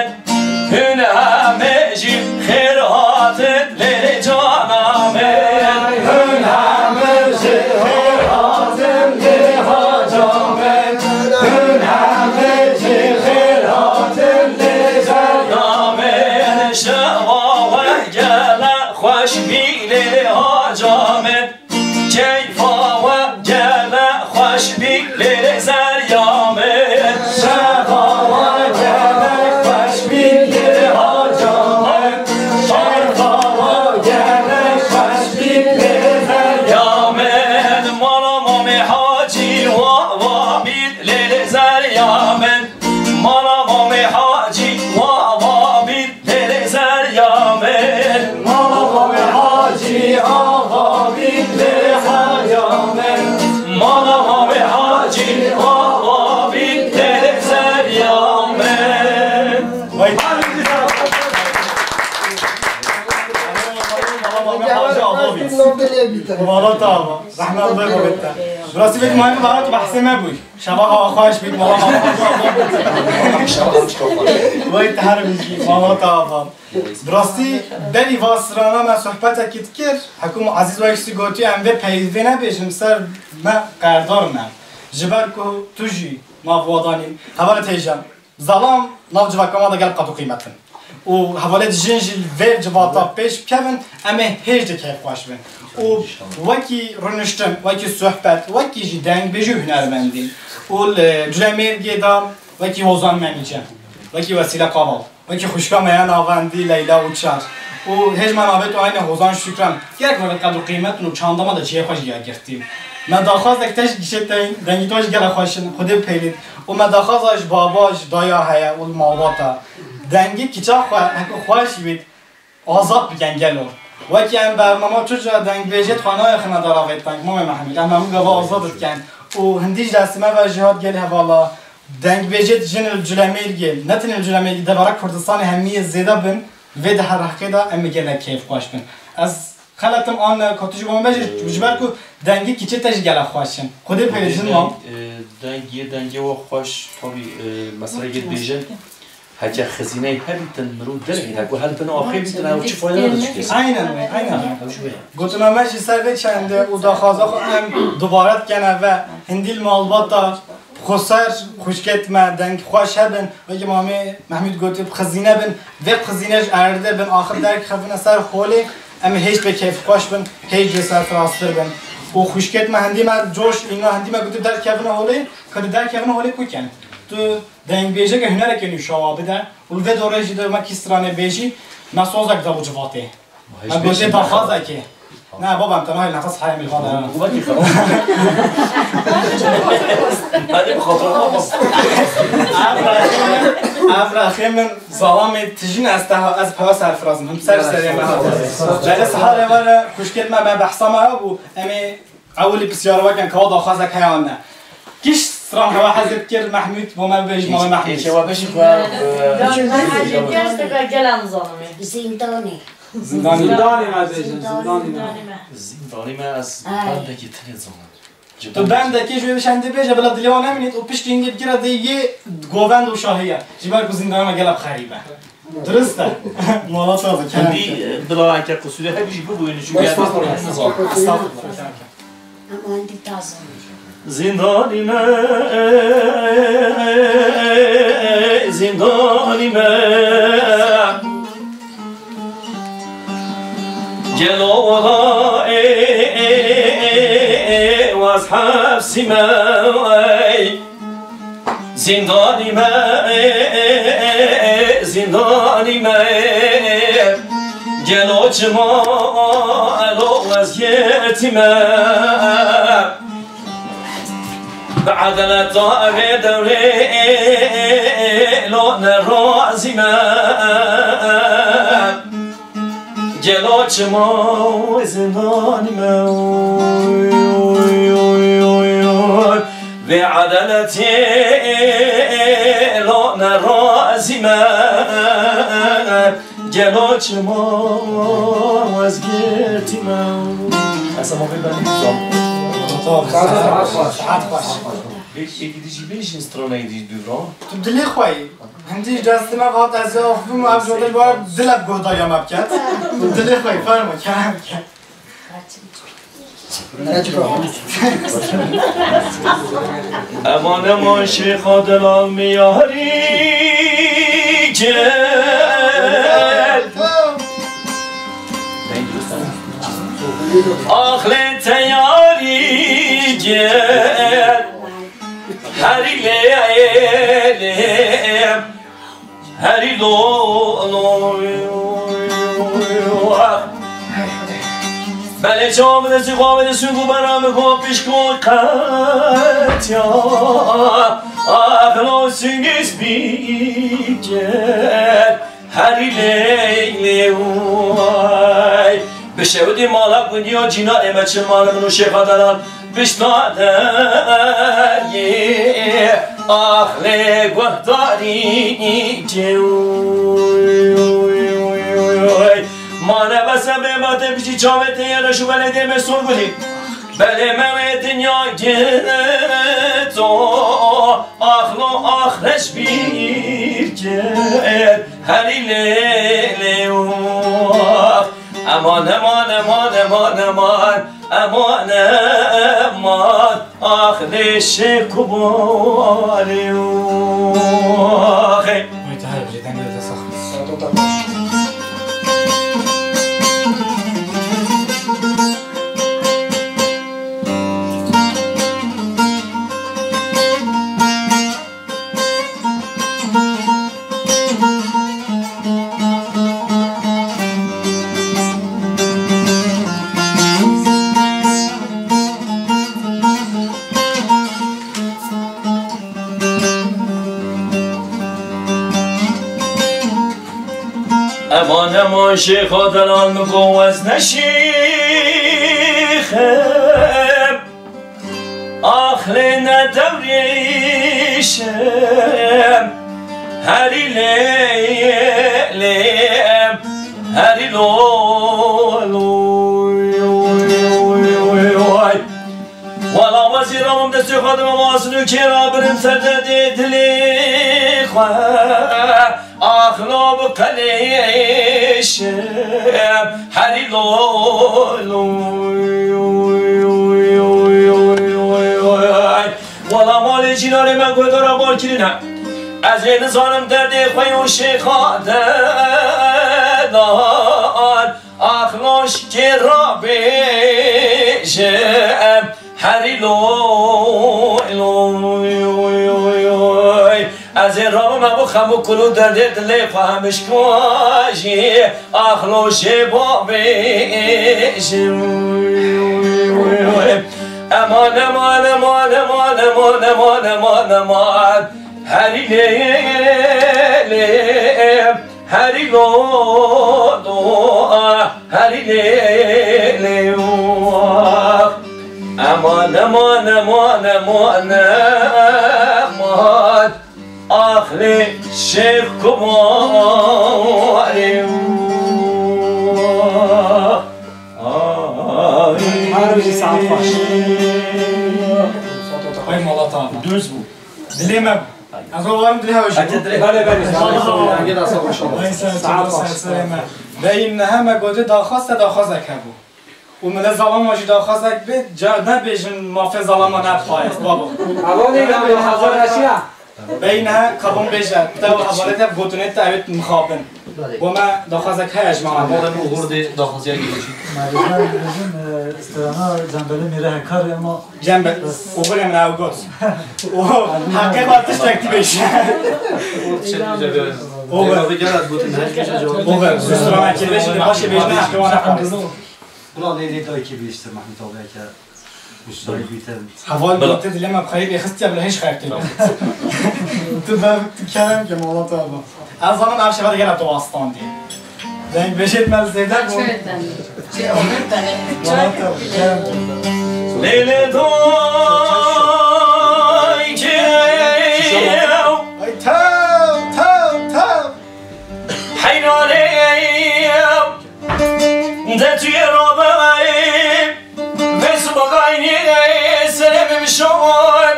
Hûn hemê jî xêr hatin lê cana me. Hûn hemê jî xêr hatin lê haca me. Hûn hemê jî xêr hatin lê cana me. Şeva we gele xweş bî lê haca me. Keyfa we gele xweş bî lêlê zerya me. Şeva we gele xweş bî lêlê haca me. Keyfa we gele xweş bî lêlê zerya me. Mala mamê hacî wa wa bî lêlê zerya me. Mala mamê hacî wa wa bî Lêlê zerya me. Mala mamê hacî ava bî lêlê zerya me. Mala mamê hacî ava bî lêlê zerya me. Vay. Mala mamê hacî ava bî. Mala te ava. Rehmet be babet te. Burası bir maymun var ki bahse me buy. Şeva xweş bît, mala xweş. Vay te her bijî, mala te ava. Bi rastî berî va strana me sohbetekî dikir, Hekûm Ezîz wek jî gotiye em vê peyvê nebêjin, ser me qerdar ne. Ji ber ku tu jî nav wa danî. Hevalê têjan, zalam nav civaka me de gelek qet û qîmet in. Û hevalê jin jî li vê civata pêş bikevin, em ê hêj de keyfxweş bin. Û wekî rûniştin, wekî sohbet, wekî jî dengbêjî û hunermendî. Û li Culemêrgê de wekî Hozan Menîce, wekî Wesîle Kaval, wekî xwişka me ya navendî Leyla Uçar, Û hêj me navê tu ayne Hozan Şükran. Gerek me qedr û qîmet û çanda me de çiyê xwe jî ya girtî. Me daxwazek te ji gişê te, dengî tu jî gelek xweş in, Xwedê pêlît. Û me daxwaza ji baba, ji daya heye û li malbata. Dengî kiça xwe, heke xweş bît, azad bikin gelo. Wekî em bernama tu ca dengbêjê xwe nayê xine daravê deng, Mamê Mehmûd. Em hemû gava azad dikin. Û hindî ji destê me ve jî hat gel hevala. Dengbêjê jin li Culemêrgê, ne tenê li Culemêrgê, devera Kurdistanê hemiyê zêde bin. Vê di her heqê de em ê gelek keyfxweş bin. Ez xeletim an ne, ka tu ji bo me bêjî, ji ber ku dengê kîçê te jî gelek xweş in. Xwedê pê jin mam. Deng, e, deng yê dengê we xweş, tabî, e, mesela yê dibêjin, heke xizîneyê hebîtin, mirov derhîne, ku helbine axê bîtin, ew çi fayda nade çi kesî. Aynen wê, aynen wê. Ew jî wê. Gotina me jî ser vê çende û daxwaza xwe em dubare dikene ve hindî li malbata Xweser, xwişkêt me, deng xweş hebin, wekî Mamê Mehmûd gotî, bi xizîne bin, vê xizîne ji erdê bin, axir derkevine ser holê, em ê hêj pê keyfxweş bin, hêj jê serfiraztir bin. Û xwişkêt me hindî me coş, îna hindî me gotî derkevine holê, ka di derkevine holê ku ken? Tu dengbêjeke hunerekê nû şawa bide û li vê dorê jî de me kî stranê bêjî, me sozek da û civatê. Me gotê daxwazekê. Ne, baba, em te nahêl nefes heye mîlxana. Hadi bi xatir baba. Ev rexê min, ev rexê min, zalamê tijîn ez te, ez pewa serfiraz im. Him ser serê me. Belê siharê were, kuşkêt me, me behsa me bû. Em ê Ewilî pisyara we ken, ka daxwazek heye an ne? Kî stran hewa hezê dikir, Mehmûd, bo me bibêjî, Mamê Mehmûd. Ê, ê, çawa bêjî ku, e, Gerçekten gelen zanimê. Zindanê. Zindanê. Zindanê me bêjin, zindanê me. Zindanê me. Zindanê me ez Ay. Bendekî tenê zanim. Tu bendekî ji wê şendê bêje, bila dilê wan nemînît û piştî hingê bigire dê yê govend û şahiye. Ji ber ku zindanê me gelek xerîb e. Durust e. Mala taze, kerem. Hindî, e, bila eke qusûrê hebî jî bibûyî, çi Estağfurullah. Estağfurullah. Ama hindî taze. Zindanî me, zindanî me. Gelo wela, e, e, e, e, waz hepsî me, ey. Zindanî me, zindanî me, gelo çima elo wezgirtî me. Bi edaleta vê dewrê lo nerazî me. Gelo çima zindanî me, oy, oy, oy, oy. Vê edaletê lo nerazî me. Gelo çima wezgirtî me. Esa ma vê benî zam. Tamam, saet baş, saet baş. Vê êkî dî jî bêjin straneyê dî dûran. Tu dilê xwe yî. Hindî ji destê me hat ez ê axivim û ev jî dilek guhdariya me biket. Dilê xwe, fermo, kerem biket. Eman, eman, Şêxa delal me yarî gel. Ax lê te yarî gel. Herî lê, lê, herî lo, lo, belê çawa min destî xwe bide sûng û bera min ku pişko qetiya. Ax lo sûngî spî ker. Herî lê, lê, way. Bi şewidî mala gundî yo cînanê me çi mala min û Şêxa delal. Pişta derê ax lê guhdarî cê. Mane bese bê me te bijî çavê te yê reş û belê dê me sor gulî. Belê me wê dinya gito, ax lo ax reş bîr kir, herî lê lê wax. Eman, eman, eman, eman, eman, eman, eman, ax lê şêk û barê waxê. Wê tu her bijî, dengê te sax. Eman, eman, şêxa delal min got ez ne şêx im. Ax lê ne dewrêş im. Herî lê, lê, herî lo, lo, Wela wezîra min destê xwe dime, wasin û kêra birim ser derdê dilê xwe. Axlo bi qelêşim herî lo, lo. Wela malê cînanê me guhdara bar kirine. Ez ê nizanim derdê xwe û şêxa denan. Axloş kê rabêje em herî lo, lo. Ez ê rabim hemû xem û kul û derdê dilê xwe hemişkajî axloşê babêje. Eman, eman, eman, eman, eman, eman, eman, eman. Herî lê, lê. Herî lo do, herî lê lê wah. Eman, eman, eman, eman, eman. Ax lê şêx kumarê wah. Ay. Her bijî saet baş. Ay mala te ava. Duz bû. Dilê me bû. Ez ê warim dilê hewe jî. Hadi direkt. Belê, belê. Sağ ol. Ay ser, sağ ol, ser, ser me. Beyim ne heme gotê daxwaz te daxwazek hebû. Û millet zalama jî daxwazek bê, ca nebêjin mafê zalama ne payest, babo. Abo ne ya, hazır aşiya. Beyim ne kabon bêje, te û hevalê te gotinê te evêt mixabin. Bo me daxwazek heye ji me. Abo ne bu uğur de daxwaziya gelişi. Maalesef bizim, e, strana Cembelê Mîre Hekar ama Cembe, oxirê min ew got. O, heqê xwe tiştek dibêje. Oxir. Oxir. Strana kê bêje, başê bêjine heqê wan nexwe. Bula lê lê dayikê bêjte Mehmet abi ke müsait bîte. Heval gote dilê me bi xeyr êxistiye, bila hêj xeyr tê. Tu ben, tu kerem ke mala te ba. Ez zanim ev şeva de gela tu astandî. Deng beşet mel zêde bû. Çay demli. Çay demli. Lê lê doy kê. Ay, taw, taw, taw. Heyranê. De tu yê rabe. Ve subakayni. Serê bibişon.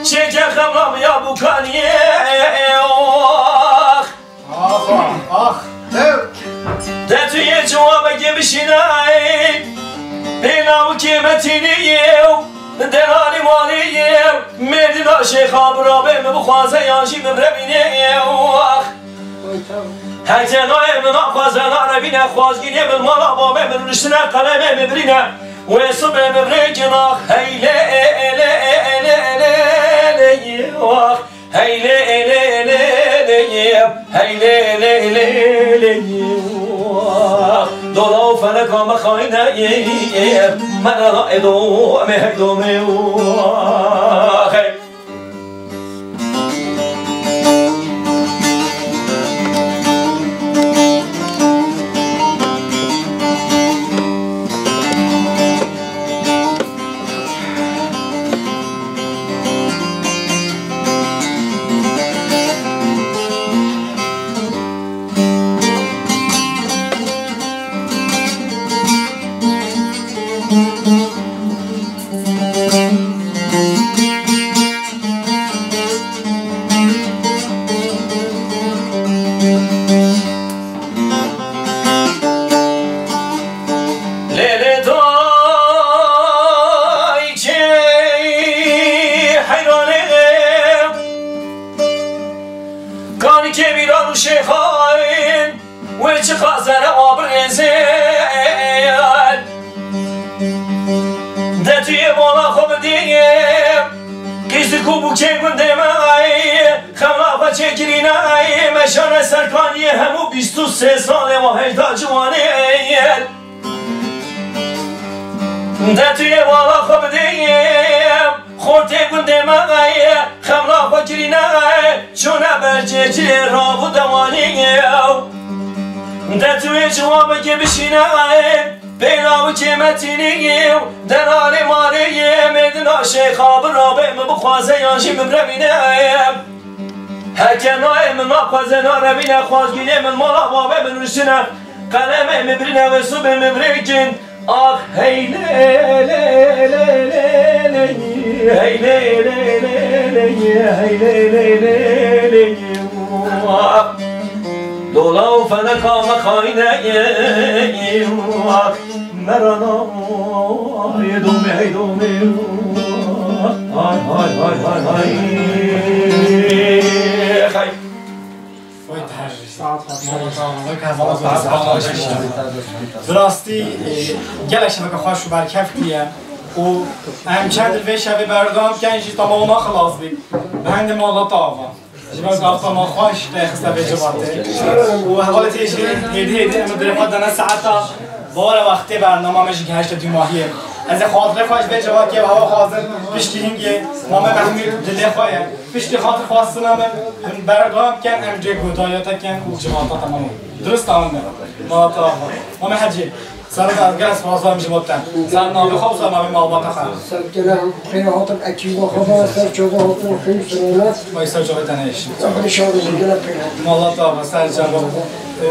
Çeke xemam ya bukaniyê. Ah. Ax, ax, ax. De tu yê cewabekê bişînayê. Pêna û kêmetînî yew, delalî malî yew, mêrdîna şêxa birabê min bixwaze yan jî min revînê yew. Ax. Her tenayê min naxwaze narevîne, xwazgînê min mala babê min rûniştine, qelemê min birîne. Wê sibê min rêkin ax, hey lê, lê, lê, lê, lê, lê, ax. Hey lê lê lê lê, hey lê lê lê lê, dola û feleka me xayne, me nana edo, me hek do me, hey. Lê lê dayikê heyranê, kanikê mîran û şêxayên wê çiqa zere wa birêzên. De tu yê mala xwe bidî, qîzik û bûkê gundê me, xewla xwe çêkirîne, meşane serkaniyê hemû bîst û sê salê wa heyda ciwanê. De tu yê mala xwe bidê, xortê gundê me, xemla xwe kirîne, çûne ber cê cilê rav û dewanê. De tu yê cewabekê bişîne, pêla wikê metînî û derarê marê yê mêdina şêxa birabe min bixwaze yan jî min birevîne. Heke nayê min naxwaze narevîne, xwazgînê min mala babe min nuştine, qelemê min birîne ve subê min birêkin. Ax hey lê lê lê lê lê, hey lê lê lê lê, hey lê lê lê lê. Dola û feleka me xayne ye, merana ye domê, hey domê. Hay hay hay hay hay. Hay. Bi rastî, e, gelek şeveke xweş û berkevtî ye û em çend li vê şevê berdewam bikin jî tamam naxilas bî. Bi hende mala te ava. Ji ber gafta me xweş te xiste vê civatê. Û hevalê tê jî hêdî hêdî em ê dirê xwe dane saeta. Bawere wextê bernama me jî gihişte dûmahiyê. Ez ê xatirê xwe ji vê civatê ava xwazim piştî hingê Mame Mehmûd dilê xwe ye. Piştî xatir xwestina min, hûn berdewam bikin, em cê guhdariya te kin û civata te mamo. Dirust a min. Mala te ava. Mame Hecî, serê me ez gelek spasiya min ji bo te. Ser navê xwe û ser navê malbata xwe. Ser gelek xêr hatin, ekîba xwe da, ser çava hatin, xêr selamet. Vay ser çava te nehêşin. Xêr şad û gelek xêr hatin. Mala te ava, ser çava. Û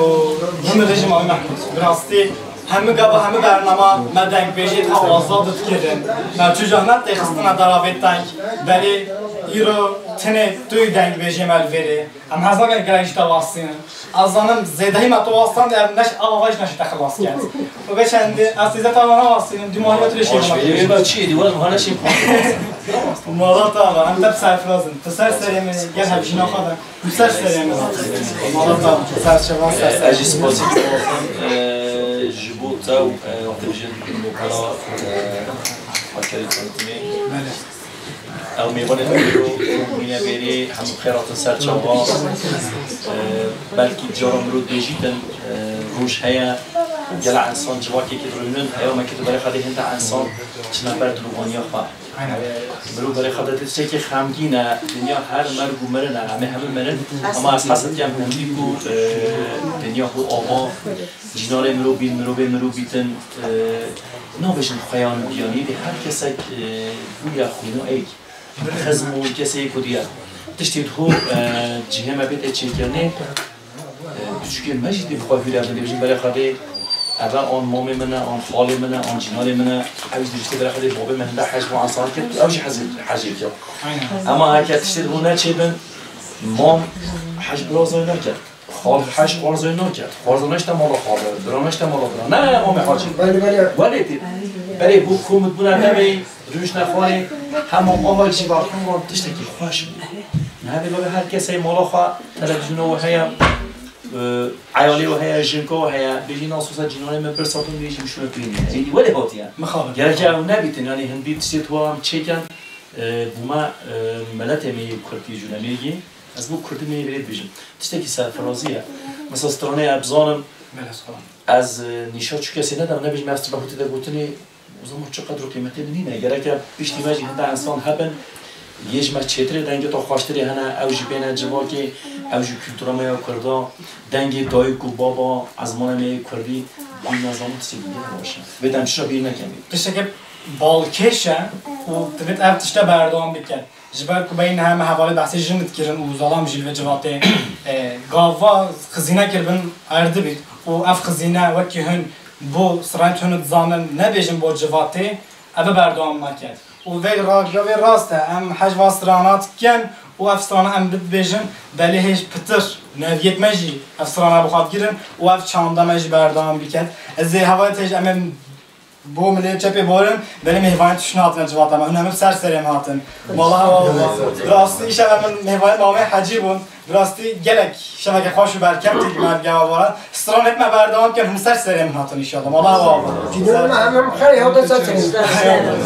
hûn min de jî Mame Mehmûd. Bi rastî, Hemû gava, hemû bernama me dengbêjê xwe azad dikirin. Me çû jahna têxistina daravê deng, berê îro tenê tu yî dengbêjê me li vêrê. Em hez nakin gelek jî te wastînin. Ez zanim zêdehî me tu wastan de ev neş ava jî neşî te xilas kerd. Û vê çendê ez têze te ava newastînim, dûmahî tu lê şêrî. Baş, wê çi yê dî, were hane şî. Mala te ava, em te bi serfiraz in. Tu ser serê min, gel hevjîna xwe de. Ser serê min. Mala te, ser çava, ser serê. Ez jî spasî dixwazim, e, ji bo te û, e, televîzyonê Nokara, e, Hakerê Tanîtimê. Belê. Ew mêvanê te bû, mîne bêrê, hemû xêr hatin ser çava. E, belkî cara mirov dibêjîtin, e, roj heye, gelek ensan civakekê dirûnin, heya me kê tu berê xwe dê hinde ensan çine ber dilovaniya xwe. Aynen. Mirov berê xwe de tiştekî xemgîn e, dinya her merg û mirin e, em ê hemû mirin. Ama ez qesd dikem hindî ku, e, dinya ku ava, cînarê mirov bîn, mirovê mirov bîtin, e, nabêjin xweyan û giyanî dê her kesek, e, bûye xwîno êk. Xizm û kesê yê ku diye. Tiştê diho, e, cihê me bête çêkirinê, Piçûkê me jî dê bi xwe hûre bin, dê bijin berê xwe dê, eve an mamê min e, an xalê min e, an cînarê min e, ew jî dê ji tê berê xwe dê babê min hinde hej bo ensan kir, ew jî hejê, hejê kir. Aynen. Ema heke tiştê di bo neçêbin, mam hej birazayî naket, xal hej xwarzayî naket, xwarza neşte mala xwe, bira neşte mala bira. Ne, mamê hacî. Belê, belê. Welê tê. Belê, bo komit bûne teveyî. Rûniştine xwarê, hema ava jî va, ava tiştekî xweş bû. Niha vê bavê her kesê mala xwe, televîzyona we heye, e, eyalê we heye, jinka we heye, bêjî nasosa cînanê me bir saetin bêjî bişûne pênî. Êdî welê hatiye. Mixabin. Gerek ew nebîtin, yanî hindî tiştê tuwa em çêken, e, bûme, e, miletê me yê Kurdî cûnemêgî. Ez bo Kurdî me yê vêrê dibêjim. Tiştekî serfirazî ye. Mesela stranê ez bizanim, Belê, sağ ol. Ez, e, nîşa çi kesê nedim, nebêjim ez tibe hûtê de gotinê, O zaman çi qedr û qîmetê min nîne. Gereke piştî me jî hinde ensan hebin, yê ji me çêtirê dengê to xweştirê hene, ew jî bêne civakê, ew jî kultura me ya Kurda, dengê dayik û baba, ezmana me yê Kurdî, bîna zamin tiştê bîne baş e. Vê dem çi bîr nekemî. Tiştekî balkêş e û divêt ev tişte berdewam bike. Ji ber ku beyne heme hevalê behsê jin dikirin û zalam jî li vê civatê, e, gava xizîne kiribin erdibî û ev xizîne wekî hûn bo stranê hûn dizanin nebêjin bo civatê, eve berdewam nake. Û vê ra-, vê rast e, em hej va strana dikin û ev strana em bidibêjin, belê hêj pitir neviyêt me jî ev strana bi xwe digirin û ev çanda me jî berdewam biket. Ez ê hevalê te jî em ê Bo milê çepê borin, belê mêvanê tişt hatine civata me. Hûn hemû ser serê min hatin. Mala hewa bû. Bi rastî îşev em mêvanê mamê Hecî bûn. Bi rastî gelek şeveke xweş û berkevtî li me gava boran. Stranê me berdewam kin, hûn ser serê min hatin înşallah. Mala hewa bû. Dînê me hemû xeyr hate ser serê min.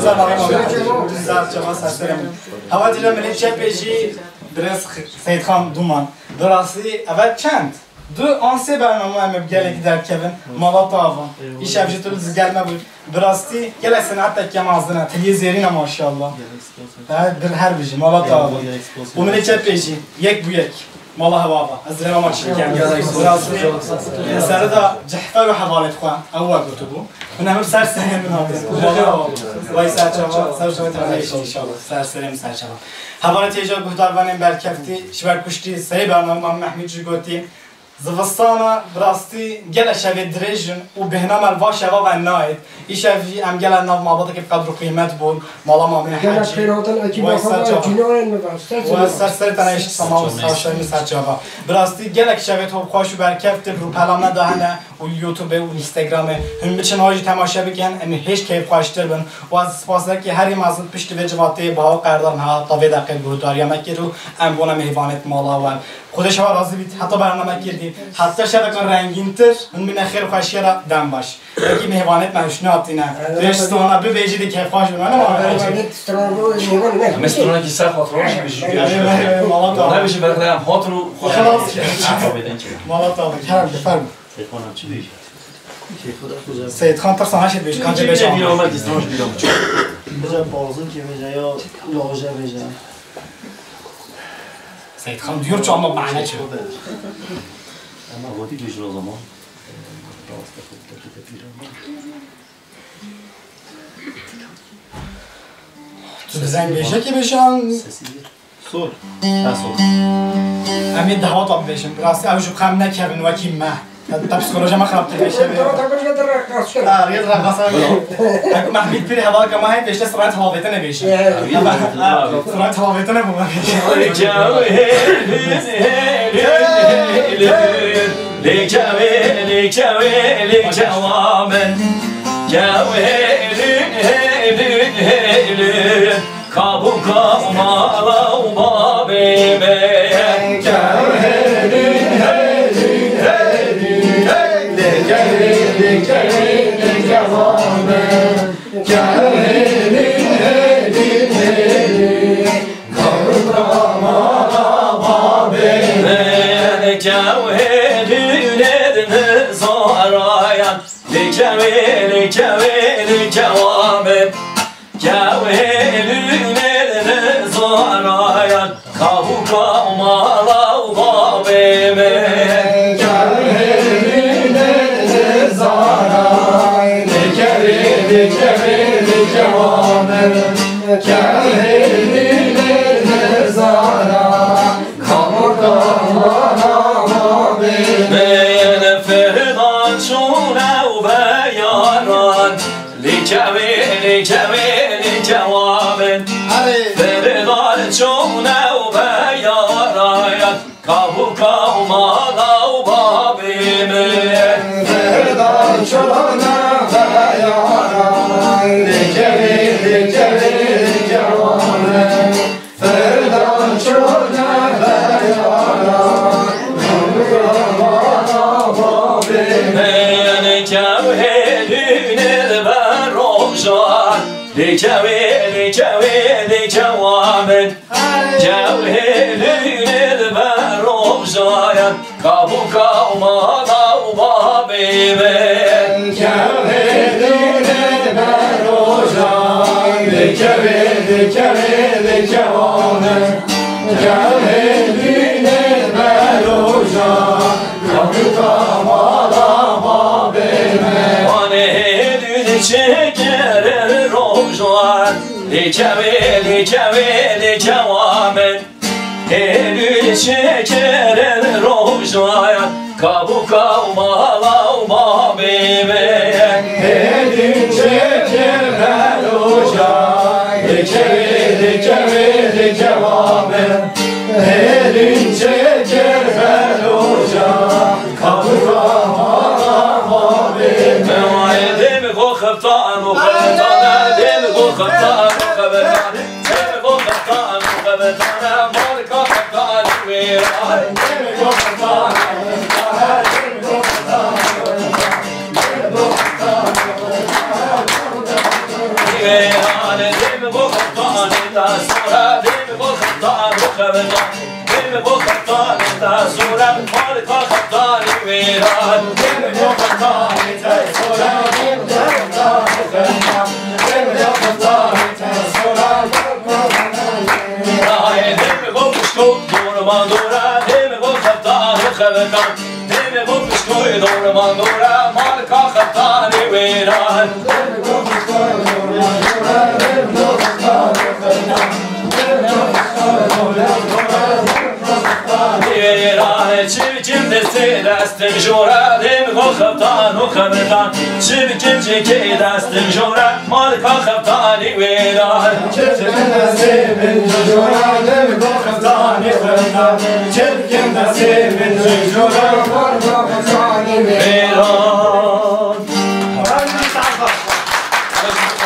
Ser mamê mamê Hecî. Ser çava ser serê min. Hewa dîle milê çepê jî birêz Seyîdxan Duman. Bi rastî eve çend? Du an sê bername em ê bi gelekî derkevin. Mala te ava. Eyvallah. Îşev jî tu li gel me bû. Bi rastî gelek seneteke mezin e. Tiliyê zêrîn e maşallah. Gelek spas. He, bir her bijî. Mala te ava. Eyvallah, gelek spas. Û min ê çepê jî. Yek bû yek. Mala hewa va. Ez rêva me çî dikim. Biraz. Li serê de cihfe û hevalêt xwe. Ew we gotibû. Min em ser serê min hatin. Mala hewa va. Vay ser çava, ser çava te inşallah. Ser serê min ser çava. Hevalêt hêja guhdarvanên berkeftî, ji ber kuştî serê bername Mehmîd jî gotî. Zivistana bi rastî gelek şevê dirêj in û bêhna me li va şeva ve nayêt. Îşev jî em gelek nav malbatekê bi qedr û qîmet bûn. Mala Mamê Gelek Hecî. Pêrotin ekî Vay ser çava. Cînayên min ve. Ser Vay ser serê te ne eşt sama û ser serê min ser çava. Bi rastî gelek şevê top xweş û berkeft li rûpela me de hene û li YouTube û Instagramê. Hûn biçin wa jî temaşe bikin, em ê hêj keyfxweştir bin. Û ez spasdekî herî mezin piştî vê civatê Baho Qerdar niha ta vê deqê guhdariya me kir û em bûne mêvanêt mala we. Xwedê şeva razî bît, heta bername kir dî. Heta şeveka rengîntir, hûn bîne xêr û xweşiya re dem baş. Wekî mêvanêt me hişnatîne. Pêş strana bibêjî dê keyfxweş bin, ne ma? Mêvanêt strana bo mêvanê me. Em stranekî ser xatir wan jî bijî. Mala te. Wan bijî berxleyam hatir û xweş. Xelas. Mala te. Kerem, biferm. Seyîd Xan tirsa neşê bêjî, kan Çi cê bêjî. Bîra me, stranj bîra me. Bize balzın ki bize ya loje bize. Seyîd Xan diyor çi ama bahane çi. Ama gotî bêjin o zaman. Tu dizên bêjekê bêjan. Sor. Ha, sor. Em ê daweta bibêjin. Bi rastî ew ji xwe em nekevin wekî me. Te psîkolojiya me xirab kir vê şevê. Ha, rêz rexasa. Eku Mehmîd Pîrê hevalka me heye, pêşte stranê telavêtine bêjin. Stranê telavêtine bû me bêjin. Lê çavê, lê çavê, lê çawa min. Çavê, lê, lê, lê, lê. Kabûka mala û babê me. Kevin, hevin, hevin, hevin, lê kevin, lê kevin, lê kevin, kevin, hevin, hevin, kabûka mala babê me. Kevin, hevin, zarayan, lê kevin, lê kevin, lê kevin. Kewhêlûnê li zarayan, kabûka mala û babê min. Kewhêlûnê li zarayan, li kewê, li kewê, li kewa min. Kewhêlûnê li zarayan, kabûka mala û babê min. Min firdan çûne û beyaran. Li kewê, li kewê, li kewa min. Hey! Ferdan çûne û beyarayan, kabûka û mala û babê min. Ferdan çûne beyaran, li kewê, li kewê, li kewa min. Ferdan çûne beyaran, kabûka mala babê min. Ê kewhêlûnê li ber rojan, li kewê, li kewê, li kewa min. Kewhêlûnê li ber rojan, kabûka û mala û babê min. Kewhêlûnê berojan, li kewê, li kewê, li kewa min. Kewhêlûnê berojan, kabûka mala babê min. Wan hêlûn çêkirin rojan, li kewê, li kewê, li kewa min. Hêlûn çêkirin rojan, kabûka û mala û babê min. Hêlûn çêkir berojan, li kewê, li kewê, li kewa min. Hêlûn çêkir berojan, kabûka mala babê min. Dê min xwe xebtan û xebtan, dê min xwe xebtan û xebtan. Xebetan, dêvê bo pişkoyê dorman dore, malika xebtanê wêran. Wêran, çi bikim destê destim jora, dêvê bo xebtan û xebetan. Çi bikim çekê destim jora, malika xebtanê wêran. Çi bikim destê min jora, dêvê bo xebtanê xebetan. Çi bikim destê min jora, malika xebtanê wêran. Wêran.